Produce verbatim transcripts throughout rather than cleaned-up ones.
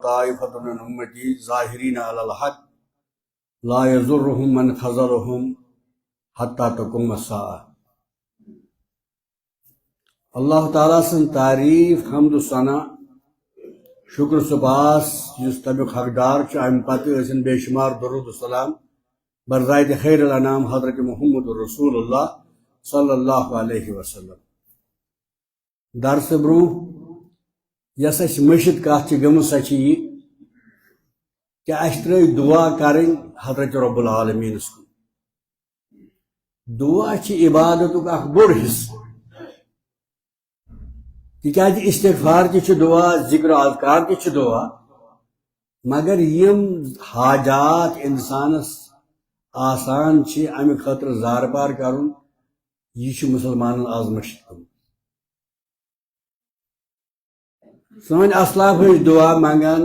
طائفة من أمتي ظاهرين على الحق لا يضرهم من خذلهم حتى تقوم الساعة. اللہ تعالیٰ سٕنٛز تعریٖف، حمد و ثنا، شکر سپاس، یُس تَمیُک حقدار چھُ، اَمہِ پتہٕ ٲسِن بے شمار درود و سلام بر ذاتِ خیر الانام حضرت محمد رسول اللہ صلی اللہ علیہ وسلم۔ درسہٕ برونٛہہ یۄس اَسہِ مٔشِتھ کتھ چھِ گٔمٕژ، سۄ چھِ یہِ کہِ اَسہِ ترٲے دُعا کرٕنۍ حضرت رب العالمینس کُن۔ دُعا چھِ عبادتُک اکھ بوٚڑ حصہٕ، تِکیازِ استغفار تہِ چھُ دُعا، ذکر و اذکار تہِ چھُ دُعا، مگر یِم حاجات انسانس آسان چھِ، امہِ خٲطرٕ زارٕ پار کرُن، یہِ چھُ مسلمانن از مٔشِتھ گوٚمُت۔ سٲنۍ اسلاف ٲسۍ دُعا منٛگان،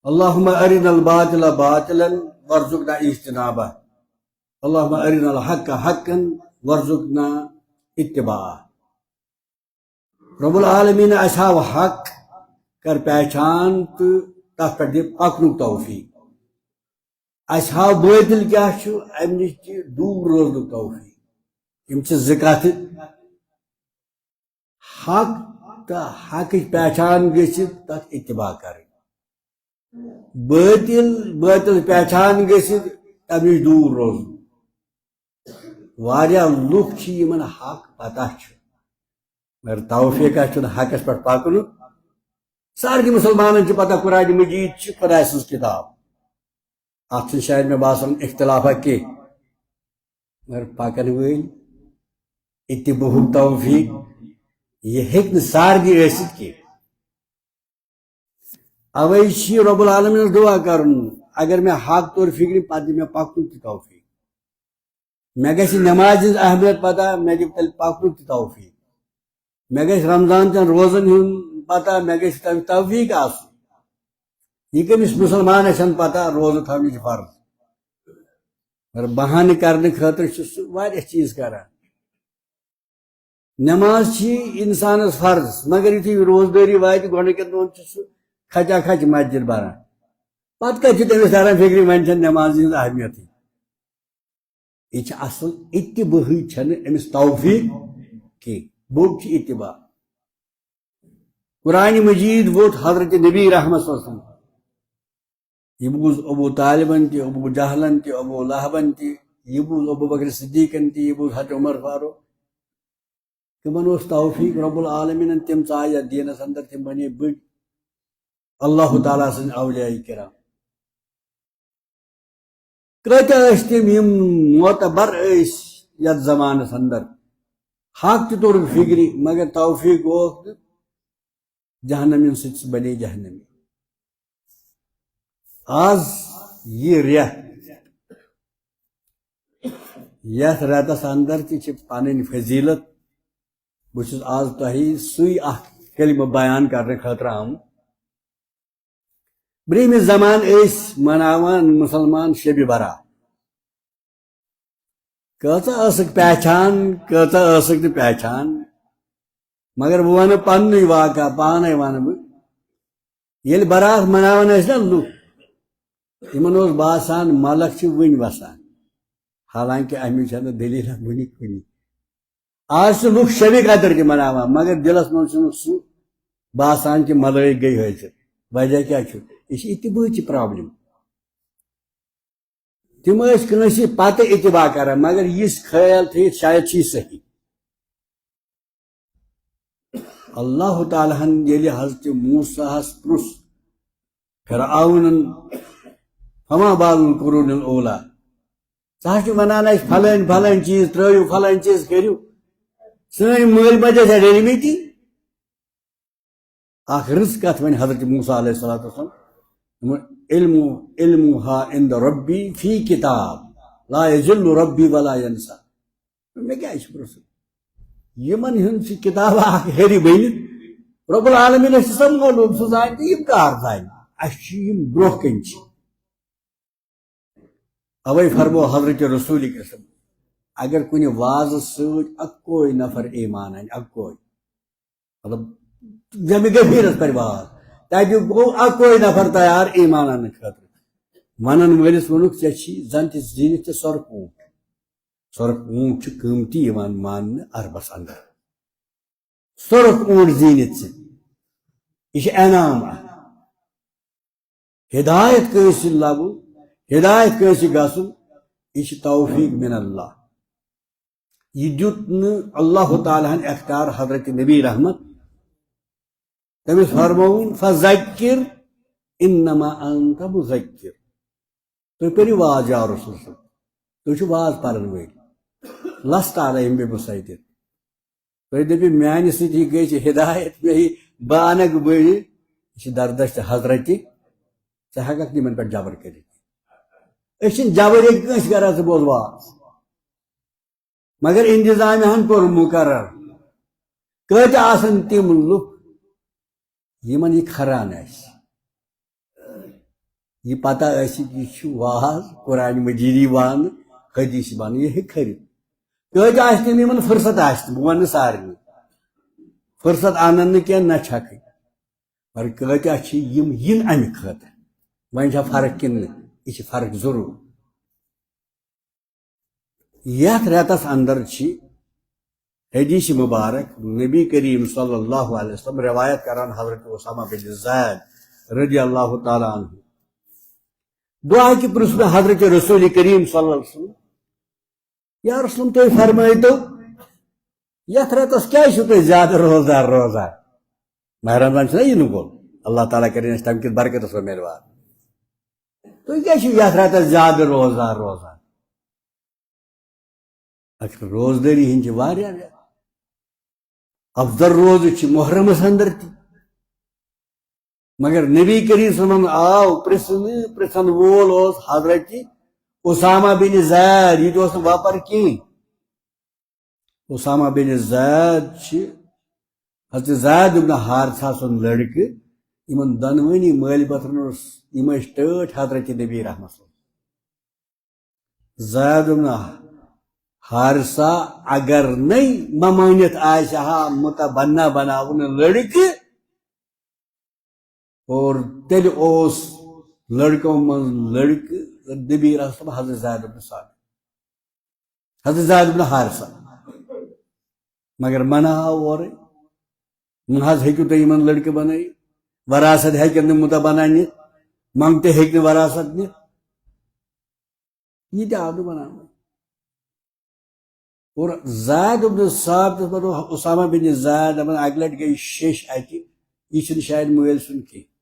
اللهم أرنا الباطل باطلا وارزقنا اجتنابه، اللهم أرنا الحق حقا وارزقنا اتباعه۔ رب العالمین، اَسہِ ہاو حق، کر پہچان تہٕ تَتھ پٮ۪ٹھ دِ پکنُک توفیق۔ اَسہِ ہاو بٲطِل کیٛاہ چھُ، اَمہِ نِش تہِ دوٗر روزنُک توفیٖق۔ یِم چھِ زٕ کَتھٕ، حق تہٕ حقٕچ پہچان گٔژھِتھ تَتھ اتباع کَرٕنۍ۔ بٲطِل، بٲطِل پہچان گٔژھِتھ تَمہِ نِش دوٗر روزُن۔ واریاہ لُکھ چھِ یِمَن حق پَتہ چھُ، مگر توفیٖقہ چھُنہٕ حقَس پٮ۪ٹھ پَکنُک۔ سارنٕے مُسلمانَن چھِ پَتہ قرآن مجیٖد چھِ خۄداے سٕنٛز کِتاب۔ اتھ چھُنہٕ شاید مےٚ باسان اختلافا کینٛہہ۔ مگر پکن وٲلۍ اتباعُک توفیٖق، یہِ ہیٚکہِ نہٕ سارنٕے ٲسِتھ کینٛہہ۔ اوے چھِ رب العالمینس دعا کرُن، اگر مےٚ حق توٚر فکرِ، پتہٕ دِ مےٚ پکنُک تہِ توفیٖق۔ مےٚ گژھِ نمازِ ہٕنٛز اہمیت پتہ، مےٚ دِ تیٚلہِ پکنُک تہِ توفیٖق۔ مےٚ گژھِ رمضان چٮ۪ن روزن ہُنٛد پتہ، مےٚ گژھِ تَمیُک توفیٖق آسُن۔ یہِ کٔمِس مُسلمانس چھَنہٕ پتہ روزٕ تھاونٕچ فرض؟ مگر بہانہٕ کرنہٕ خٲطرٕ چھُ سُہ واریاہ چیٖز کران۔ نماز چھِ انسانس فرض، مگر یُتھُے روزدٲری واتہِ، گۄڈٕنِکٮ۪ن دۄہن چھُ سُہ کھچا کھچ مسجد بران۔ پتہٕ کتہِ چھُ تٔمِس تران فکرِ، وۄنۍ چھَنہٕ نمازِ ہٕنٛز اہمیتٕے۔ یہِ چھِ اصل اتباعٕے چھَنہٕ أمِس توفیٖق کینٛہہ، بوٚڑ چھُ اتباع۔ قرآن مجیٖد ووت حضرت نبی رحمت صلی اللہ علیہ وسلم۔ یہِ بوٗز ابو طالبن تہِ، ابو جہلن تہِ، ابو لہبن تہِ، یہِ بوٗز ابو بکر صدیقن تہِ، یہِ بوٗز حضرت عمر فاروق۔ تِمن اوس توفیٖق رب العالمینن، تِم ژایہِ یتھ دیٖنس اندر، تِم بنے بٔڑۍ اللہ تعالیٰ سٕنٛدۍ اولیاء کرام۔ کۭتیاہ ٲسۍ تِم یِم معتبر ٲسۍ یتھ زمانس اندر، حق تہِ توٚرُکھ فکرِ، مگر توفیٖق گوکھ نہٕ، جہنمین سۭتۍ سُہ بنے جہنمی۔ آز یہِ رٮ۪تھ، یتھ رٮ۪تس اندر تہِ چھِ پنٕنۍ فضیلت۔ بہٕ چھُس آز تۄہہِ سُے اکھ کلمہٕ بیان کرنہٕ خٲطرٕ آمُت۔ برٛونٛہمہِ زمانہٕ ٲسۍ مناوان مُسلمان شبِ برات۔ کۭژاہ ٲسٕکھ پہچان، کۭژاہ ٲسٕکھ نہٕ پہچان۔ مگر بہٕ وَنہٕ پننُے واقعہ، پانے وَنہٕ بہٕ۔ ییٚلہِ برات مناوان ٲسۍ نا لُکھ، یِمن اوس باسان ملک چھِ وٕنہِ وَسان۔ حالانکہ اَمِچ چھَنہٕ دٔلیٖلہ وٕنہِ کُنہِ۔ آز چھِ لُکھ شبِ قدر تہِ مناوان، مگر دِلس منٛز چھُنہٕ سُہ باسان کہِ ملٲیِک گٔے حٲضِر۔ وجہ کیٛاہ چھُ؟ یہِ چھِ اتباعٕچ problem۔ تِم ٲسۍ کٲنٛسہِ پتہٕ اتباع کران، مگر یِژھ خیال تھٲیِتھ شاید چھُ یہِ صحیح۔ اللہ تعالیٰ ہن ییٚلہِ حضرت موسیٰ ہس پرُژھ، فرعونن، فما بال القرون الاولیٰ، ژٕ حظ چھُکھ ونان اَسہِ فلٲنۍ فلٲنۍ چیٖز ترٲیِو، فلٲنۍ چیٖز کٔرِو، سٲنۍ مٲلۍ ماجہِ ٲسیا ڈٔلمٕتی؟ اکھ رٕژ کتھ ونہِ حضرت موسیٰ علیہ الصلوۃ والسلام، دوٚپُن، علم، علمها عند ربی فی کتاب، لا یضل ربی ولا ینسیٰ۔ مےٚ کیٛازِ چھُ پرٛژھُن؟ یِمن ہُنٛد چھُ کتاب اکھ ہیٚرِ بٔنِتھ۔ رب العالمینس چھُ سۄ معلوم، سُہ زانہِ تہٕ یِم کر زانہِ۔ اَسہِ چھِ یِم برٛونٛہہ کَنہِ چھِ۔ اوے فرمو حضرت رسول کریم، اگر کُنہِ وازٕ سۭتۍ اکوے نفر ایمان انہِ، اکوے، مطلب، جمِ غفیٖرس پٮ۪ٹھ واز۔ تتہِ گوٚو اکوے نفر تیار ایمان اننہٕ خٲطرٕ۔ ونن وٲلِس ووٚنُکھ، "ژےٚ چھی زن تہِ زیٖنِتھ ژےٚ سۄرُپھ اوٗنٹ۔" سۄرُپھ اوٗنٹ چھُ قۭمتی یِوان ماننہٕ عربس اندر۔ سۄرُپھ اوٗنٹ زیٖنِتھ ژےٚ، یہِ چھُ انعام اکھ۔ ہدایت کٲنٛسہِ لبُن، ہدایت کٲنٛسہِ گژھُن، یہِ چھُ توفیق من اللہ۔ یہِ دیُت نہٕ اللہ تعالیٰ ہن اختیار حضرت نبی رحمت۔ تٔمِس فرمووُن، "فذکر انما انت مذکر"۔ تُہۍ پٔرِو واز یا رسول صٲب، تُہۍ چھِو واز پرن وٲلۍ، لست علیہم بمسیطر۔ تُہۍ دٔپِو، "میانہِ سۭتۍ یہِ گٔے ہدایت، مےٚ یہِ بہٕ انکھ بٔڑِ"، یہِ چھِ دردش تہٕ حضرتِ، ژٕ ہٮ۪ککھ نہٕ یِمن پٮ۪ٹھ جبر کٔرِتھ۔ أسۍ چھِنہٕ جبر ییٚتہِ کٲنٛسہِ کران، ژٕ بوز واز۔ مگر انتظامیہ ہن کوٚر مقرر۔ کۭتیاہ آسن تِم لُکھ یِمن یہِ کھران آسہِ، یہِ پتہ آسہِ کہِ یہِ چھُ واز قرآن مجیدی ونان، حدیث ونان، یہِ ہیٚکہِ کھٔرِتھ۔ کۭتیاہ آسہِ تِم یِمن فرصت آسہِ نہٕ، بہٕ ونہٕ نہٕ سارنٕے۔ فرصت انن نہٕ کینٛہہ، نہ چھکٕے۔ مگر کۭتیاہ چھِ یِم یِن امہِ خٲطرٕ؟ وۄنۍ چھا فرق کِنہٕ نہٕ؟ یہِ چھِ فرق ضروٗر۔ یتھ رٮ۪تس اندر چھِ حدیث مبارک نبی کریم صلی اللہ علیہ وسلم روایت کران حضرت اسامہ بن زید رضی اللہ تعالیٰ عنہ۔ دعا کہِ پرُژھ مےٚ حضرت رسول کریم صلی اللہ علیہ وسلم، "یا رسول، تُہۍ فرمٲیتو، یتھ رٮ۪تس کیازِ چھِو تُہۍ زیادٕ روزدار روزان؟" ماہِ رمضان چھُنہ یِنہٕ وول، اللہ تعالیٰ کٔرِنۍ أسۍ تمہِ کِس برکتس منٛز میلوار۔ تُہۍ کیازِ چھِو یتھ رٮ۪تس زیادٕ روزدار روزان؟ اگر روزدٲری ہٕنٛدۍ چھِ واریاہ رٮ۪تھ۔ افضل روزٕ چھِ محرمس اندر تہِ۔ مگر نبی کریم صلی اللہ علیہ وسلم آو پرژھنہٕ، پرژھن وول اوس حضرت اسامہ بن زید، یہِ تہِ اوس نہٕ وۄپر کینٛہہ۔ اسامہ بن زید چھِ حضرت زید ابن حارثہ سُنٛد لڑکہٕ۔ یِمن دۄنوٕنی مٲلۍ پتھرن اوس، یِم ٲسۍ ٹٲٹھۍ حضرت نبی رحمت صلی اللہ علیہ وسلم۔ زید ابن حارثہ اگر نَے ممٲنِتھ آسہِ ہا متبنہ بناوُن لڑکہٕ، اور تیٚلہِ اوس لڑکو منٛز لڑکہٕ نبی رحمت حضرت زید ابن ثابت، حضرت زید ابن حارثہ۔ مگر منع آو اورے، نہ حظ ہیٚکِو تُہۍ یِمن لڑکہٕ بنٲیِتھ، وراثت ہیٚکن نہٕ متبنہ نِتھ، منٛگتہٕ ہیٚکہِ نہٕ وراثت نِتھ۔ یہِ تہِ آو نہٕ بناونہٕ۔ اور زید ابن ثابتس پتہٕ اسامہ بن زید دپان، اکہِ لٹہِ گٔے شیٚش اتہِ، یہِ چھُنہٕ شاید مٲلۍ سُنٛد کینٛہہ۔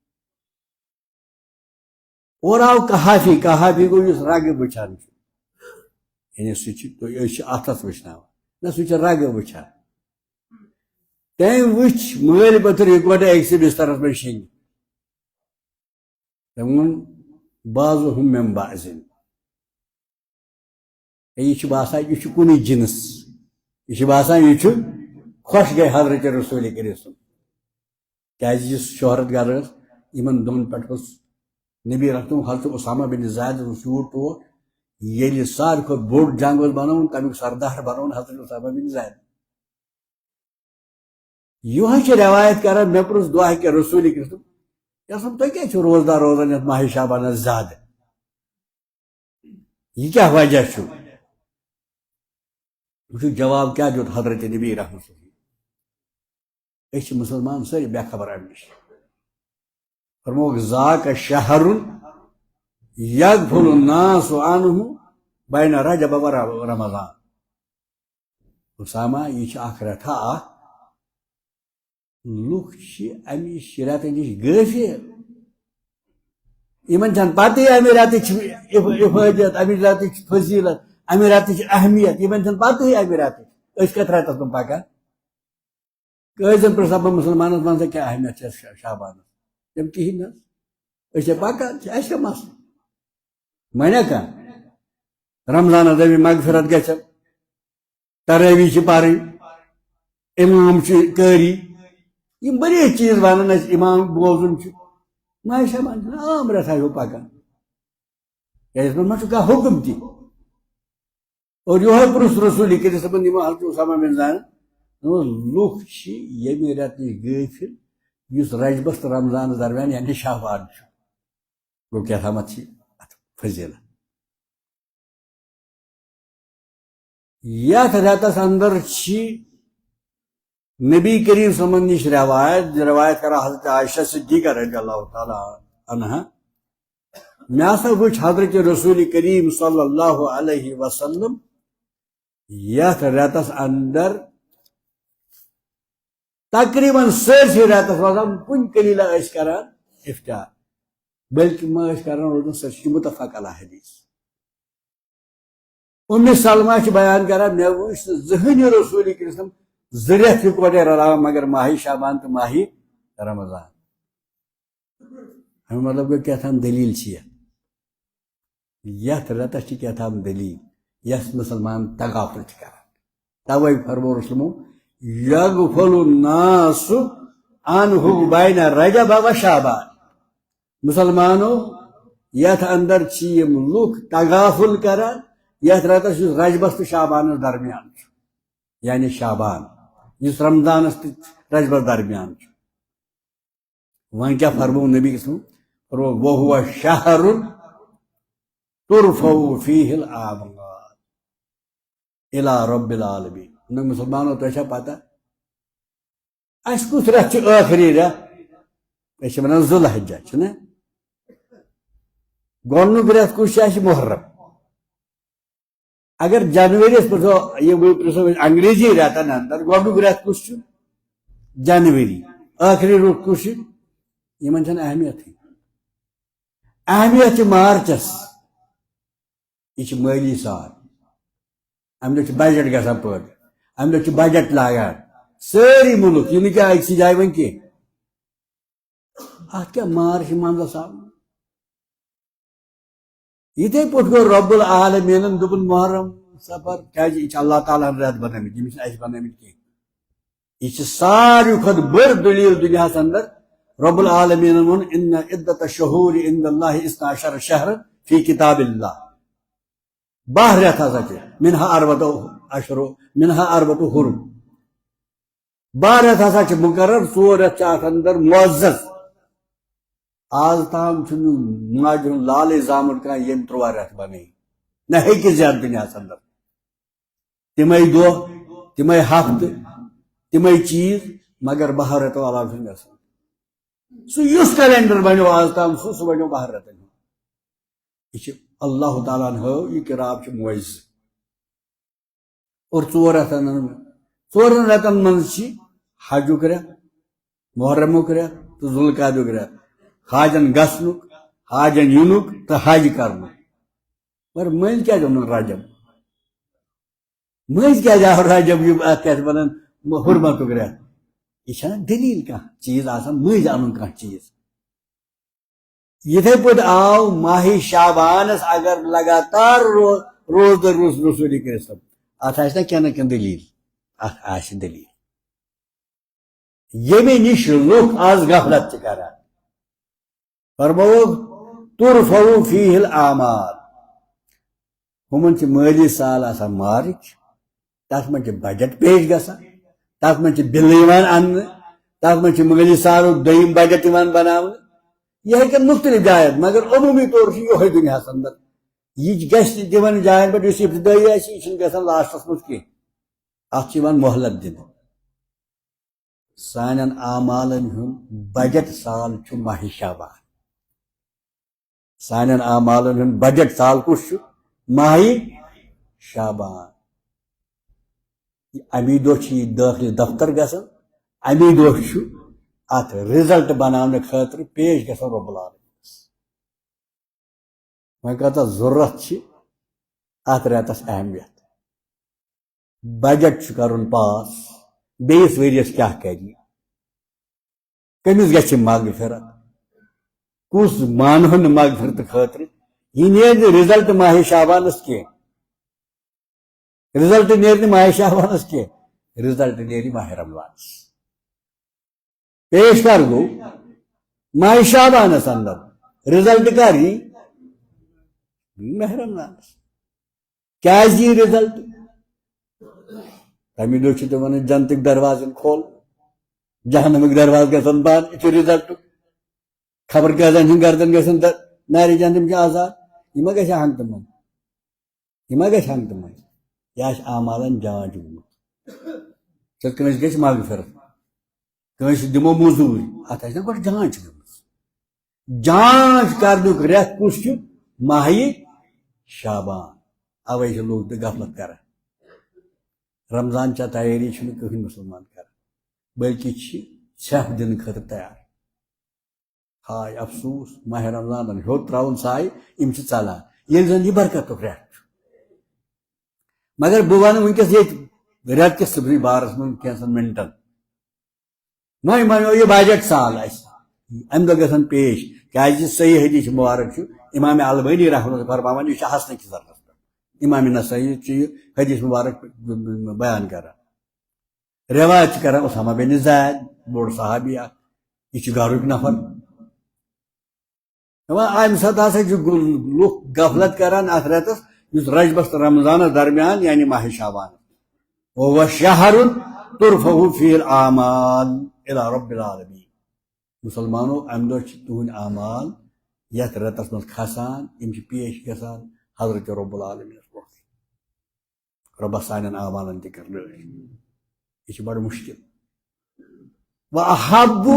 اور آو قحافی، قحافی گوٚو یُس رگہٕ وٕچھان چھُ، یعنی سُہ چھُ، تُہۍ، أسۍ چھِ اتھس وٕچھناوان، نہ، سُہ چھُ رگہٕ وٕچھان۔ تٔمۍ وٕچھ مٲلۍ پتھر یِکوٹہٕ أکسٕے بسترس منٛز شیٚنگِتھ۔ تٔمۍ ووٚن، "بعضهم من بعض"۔ ہے، یہِ چھُ باسان، یہِ چھُ کُنُے جنس۔ یہِ چھُ باسان، یہِ چھُ خۄش گٔے حضرت رسول کریم صلی اللہ علیہ وسلم۔ کیازِ یُس شہرت گر ٲس، یِمن دۄن پٮ۪ٹھ اوس نبی رحمت حضرت اسامہ بن زید اوس یوٗت ٹوٹھ، ییٚلہِ ساروی کھۄتہٕ بوٚڑ جنگ اوس بناوُن، تَمیُک سردار بنووُن حضرت اسامہ بن زید۔ یِہوٚے چھِ رٮ۪وایت کران، مےٚ پرُژھ دۄہ کہِ رسول کریم، یا سا تُہۍ کیٛازِ چھِو روزدار روزان یَتھ ماہِ شعبانس زیادٕ؟ یہِ کیٛاہ وجہ چھُ؟ وٕچھِو جواب کیٛاہ دیُت حضرت نبی رحمت اللہ۔ أسۍ چھِ مُسلمان سٲری بے خبر اَمہِ نِش۔ فرمووُکھ، "ذاک شہر یغفل الناس عنہ بین رجب و رمضان۔" اسامہ، یہِ چھِ اکھ رٮ۪تھا اکھ، لُکھ چھِ اَمہِ شرعتہٕ نِش غٲفِل۔ یِمن چھَنہٕ پَتہٕے اَمہِ رٮ۪تٕچ اِف-، اِفٲدیت، اَمہِ رٮ۪تٕچ فضیٖلت، اَمہِ رٮ۪تٕچ اہمیت، یِمن چھَنہٕ پَتہٕے اَمہِ رٮ۪تٕچ۔ أسۍ کَتھ رٮ۪تَس منٛز پَکان؟ کٲنٛسہِ زَن پرٛژھ سا بہٕ مُسلمانَس وَن سا کیٛاہ اہمیت چھِ اَسہِ شا-، شعبانَس؟ تِم کِہیٖنۍ نہٕ حظ۔ أسۍ چھِ پَکان، چھِ اَسہِ کیٛاہ مسلہٕ؟ وَنیا کانٛہہ؟ رمضانَس دَپہِ مغفرت گژھِ، تراویح چھِ پَرٕنۍ، اِمام چھُ قٲری، یِم واریاہ چیٖز وَنان اَسہِ، اِمام بوزُن چھُ۔ ماہِ شعبان چھُنہٕ عام رٮ۪تھا ہیوٗ پَکان۔ کیٛازِ یَتھ منٛز ما چھُ کانٛہہ حُکُم تہِ؟ اور یِہوٚے پرُژھ رسول کریم صٲبن یِمو حضرت اسامہ بن زید، لوٗکھ چھِ ییٚمہِ رٮ۪تہٕ نِش غٲفِل، یُس رجبس تہٕ رمضانس درمیان، یعنی شعبان چھُ۔ گوٚو کیٛاہ تامَتھ چھِ اَتھ فضیٖلت۔ یَتھ رٮ۪تَس اندر چھِ نبی کریم صلی اللہ علیہ وسلم نِش رٮ۪وایت، رٮ۪وایت کران حضرت عائشہ صدیقہ رضی اللہ تعالیٰ عنہا، مےٚ ہسا وٕچھ حضرت رسول کریم صلی اللہ علیہ وسلم یَتھ رٮ۪تَس اندر تقریباً سٲرسٕے رٮ۪تَس روزان کُنہِ قلیلہ ٲسۍ کران افطار، بلکہ ما ٲسۍ کران روزان سٲرسٕے، متفق علیہ حدیث۔ ام سلمہ چھِ بیان کران، مےٚ وٕچھ نہٕ زٕہٕنۍ یہِ رسول کریم زٕ رٮ۪تھ یِکوٹے رلاوان مگر ماہِ شعبان تہٕ ماہِ رمضان۔ اَمیُک مطلب گوٚو کیٛاہ تام دٔلیٖل چھِ یَتھ۔ یَتھ رٮ۪تَس چھِ کیٛاہ تام دٔلیٖل، یَس مُسلمان تغافل چھِ کران۔ توے فرمو رسول یغفل الناس عنہ بین رجب و شعبان۔ مسلمانو، یتھ اندر چھ یم لوک تغافل کران، یتھ راتس یُس رجبس تہٕ شعبانس درمیان چھ، یعنی شعبان یُس رمضانس تہٕ رجبس درمیان چھ۔ وۄنۍ کیٛاہ فرموو نبی صلی اللہ علیہ وسلم؟ فرموو، "وَهُوَ شَهْرٌ تُرْفَعُ فِيهِ الْأَعْمَالُ إِلَى رَبِّ الْعَالَمِينَ۔" نہ مسلمانو، تۄہہِ چھا پتہ؟ اَسہِ کُس رٮ۪تھ چھُ ٲخری رٮ۪تھ؟ أسۍ چھِ وَنان ذوالحجہ، چھُنہ؟ گۄڈٕنیُک رٮ۪تھ کُس چھُ اَسہِ؟ محرم۔ اگر جنوریَس پرٛژھو، یہِ بہٕ پرٛژھو انگریزی رٮ۪تن اندر، گۄڈٕنیُک رٮ۪تھ کُس چھُ؟ جنوری۔ ٲخری رٮ۪تھ کُس چھُ؟ یِمن چھَنہٕ اہمیتٕے۔ اہمیت چھِ مارچس۔ یہِ چھِ مٲلی سال۔ اَمہِ دۄہ چھُ بجٹ گژھان پٲدٕ۔ اَمہِ دۄہ چھُ بجٹ لاگان۔ سٲری مُلک، یِم نہٕ کینٛہہ أکسٕے جایہِ وۄنۍ کینٛہہ۔ اَتھ کیٛاہ مارچ منٛز آسان؟ یِتھَے پٲٹھۍ گوٚو رب العالمیٖنَن دوٚپُن محرم صفر، کیٛازِ یہِ چھِ اللہ تعالیٰ ہَن رٮ۪تھ بنٲومٕتۍ، یِم چھِنہٕ اَسہِ بنٲومٕتۍ کینٛہہ۔ یہِ چھِ ساروی کھۄتہٕ بٔڑ دٔلیٖل دُنیاہَس اندر۔ رب العالمیٖنَن ووٚن، "ان عدت الشہور عند اللہ اثنا عشر شہرا فی کتاب اللہ۔" باہ رٮ۪تھ ہسا چھِ، منہا اربعۃ اشہر، منہا اربعۃ حرم۔ باہ رٮ۪تھ ہسا چھِ مقرر، ژور رٮ۪تھ چھِ اتھ اندر معزز۔ آز تام چھُنہٕ ماجہِ ہُنٛد لالٕے زامُت کانٛہہ ییٚمۍ ترٛوواہ رٮ۪تھ بنٲوۍ، نہ ہیٚکہِ زیادٕ دُنیاہس اندر۔ تِمے دۄہ، تِمے ہفتہٕ، تِمے چیٖز، مگر باہو رٮ۪تو علاوٕ چھُنہٕ گژھان۔ سُہ یُس کیلنڈر بنیو آز تام، سُہ، سُہ بنیو باہن رٮ۪تن ہُنٛد۔ یہِ چھِ اللہ تعالیٰ ہن ہٲو، یہِ کِتاب چھِ معجزٕ۔ اور ژور رٮ۪تن، ژورن رٮ۪تن منٛز چھِ حجُک رٮ۪تھ، محرمُک رٮ۪تھ تہٕ ذوالقعدُک رٮ۪تھ، حاجن گژھنُک، حاجن یِنُک تہٕ حج کرنُک۔ مگر مٔنٛزۍ کیٛازِ اوٚنُن رجب؟ مٔنٛزۍ کیٛازِ آو رجب، یہِ اتھ کیٛاہ چھِ ونان، حرمتُک رٮ۪تھ؟ یہِ چھَنہٕ دٔلیٖل کانٛہہ چیٖز آسان، مٔنٛزۍ اَنُن کانٛہہ چیٖز۔ یِتھَے پٲٹھۍ آو ماہِ شعبانس اگر لگاتار رو-، روزدر روٗز رسول کریم، اتھ آسہِ نہ کینٛہہ نہ کینٛہہ دٔلیٖل، اتھ آسہِ دٔلیٖل۔ ییٚمہِ نِش لُکھ آز غفلت چھِ کران۔ فرمووُکھ، "ترفع فیہ الاعمال۔" ہُمن چھِ مٲلی سال آسان مارچ، تتھ منٛز چھِ بجٹ پیش گژھان، تتھ منٛز چھِ بلہٕ یِوان اننہٕ، تتھ منٛز چھِ مٲلی سالُک دوٚیِم بجٹ یِوان بناونہٕ۔ یہِ ہیٚکن مُختٔلِف جاین، مگر عموٗمی طور چھُ یِہوٚے دُنیاہَس اندر۔ یہِ گژھِ تِمن جاین پٮ۪ٹھ یُس ابتدٲیی آسہِ، یہِ چھُنہٕ گژھان لاسٹس منٛز کینٛہہ۔ اتھ چھِ یِوان مۄہلت دِنہٕ۔ سانٮ۪ن اعمالن ہُنٛد بجٹ سال چھُ ماہِ شعبان۔ سانٮ۪ن اعمالن ہُنٛد بجٹ سال کُس چھُ؟ ماہِ شعبان۔ امی دۄہ چھُ یہِ دٲخلہِ دفتر گژھان، امی دۄہ چھُ اتھ رزلٹ بناونہٕ خٲطرٕ پیش گژھان رب العالمینس۔ وۄنۍ کۭژاہ ضروٗرت چھِ اتھ رٮ۪تس اہمیت۔ بجٹ چھُ کرُن پاس، بیٚیِس ؤرۍیَس کیٛاہ کرِ، کٔمِس گژھِ مغفرت، کُس مانہٕ ہن نہٕ مغفرت خٲطرٕ؟ یہِ نیرِ نہٕ رزلٹ ماہِ شعبانس کینٛہہ، رزلٹ نیرِ نہٕ ماہِ شعبانس کینٛہہ، رزلٹ نیرِ ماہِ رمضانس۔ پیش کر گوٚو ماہِ شعبانس اندر، رزلٹ کر یی؟ ماہِ رمضانس۔ کیازِ یی رزلٹ؟ تَمی دۄہ چھِ تِمن جنتٕکۍ دروازٕ کھول، جہنمٕکۍ دروازٕ گژھن بنٛد۔ یہِ چھُ رِزلٹ۔ خبر کۭژن ہٕنٛدۍ گردن گژھن در-، نارِ جہنم چھِ آزاد۔ یہِ ما گژھِ ہنٛگ تہٕ منٛگ؟ یہِ ما گژھِ ہنٛگ تہٕ منٛگ؟ یہِ آسہِ اعمالن جانچ گوٚمُت۔ تہٕ کٲنٛسہِ گژھِ مغفرت، کٲنٛسہِ دِمو موٚزوٗرۍ۔ اَتھ آسہِ نا گۄڈٕ جانچ گٔمٕژ۔ جانچ کرنُک رٮ۪تھ کُس چھُ؟ ماہہِ شعبان۔ اوے چھِ لوٗکھ تہِ غفلت کران۔ رمضان چا تیٲری چھُنہٕ کٕہٕنۍ مُسلمان کران، بلکہِ چھِ ژھٮ۪پھ دِنہٕ خٲطرٕ تیار۔ ہاے افسوس، ماہِ رمضانن ہیوٚت ترٛاوُن سایہِ، یِم چھِ ژلان۔ ییٚلہِ زن یہِ برکتُک رٮ۪تھ چھُ۔ مگر بہٕ ونہٕ وٕنکیٚس ییٚتہِ رٮ۪تہٕ کِس صبحٕے بارس منٛز کینٛژن منٹن۔ وۄنۍ ونو یہِ بجٹ سال اسہِ۔ امہِ دۄہ گژھن پیش، کیازِ صحیح حدیث مبارک چھُ امام البانی رحمۃ اللہ فرماوان، یہِ چھُ حسنہٕ کِس درجس پٮ۪ٹھ۔ امام نسائی چھُ یہِ حدیث مبارک بیان کران۔ روایت چھِ کران اسامہ بن زید، بوٚڑ صحابی اکھ، یہِ چھُ گرُک نفر۔ دَپان، امہِ ساتہٕ ہسا چھِ گُ-، لُکھ غفلت کران اتھ رٮ۪تس، یُس رجبس تہٕ رمضانس درمیان، یعنی ماہ شعبان۔ وَهُوَ شَهْرٌ تُرْفَعُ فِيهِ الْأَعْمَالُ إِلَى رَبِّ الْعَالَمِينَ۔ مُسلمانو، امہِ دۄہ چھِ تُہٕنٛدۍ اعمال یتھ رٮ۪تس منٛز کھسان، یِم چھِ پیش گژھان حضرت رب العالمینس برونٛہہ۔ رۄبس سانٮ۪ن اعمالن تہِ کر لٲج۔ یہِ چھُ بڑٕ مُشکِل۔ وَأَحَبُّ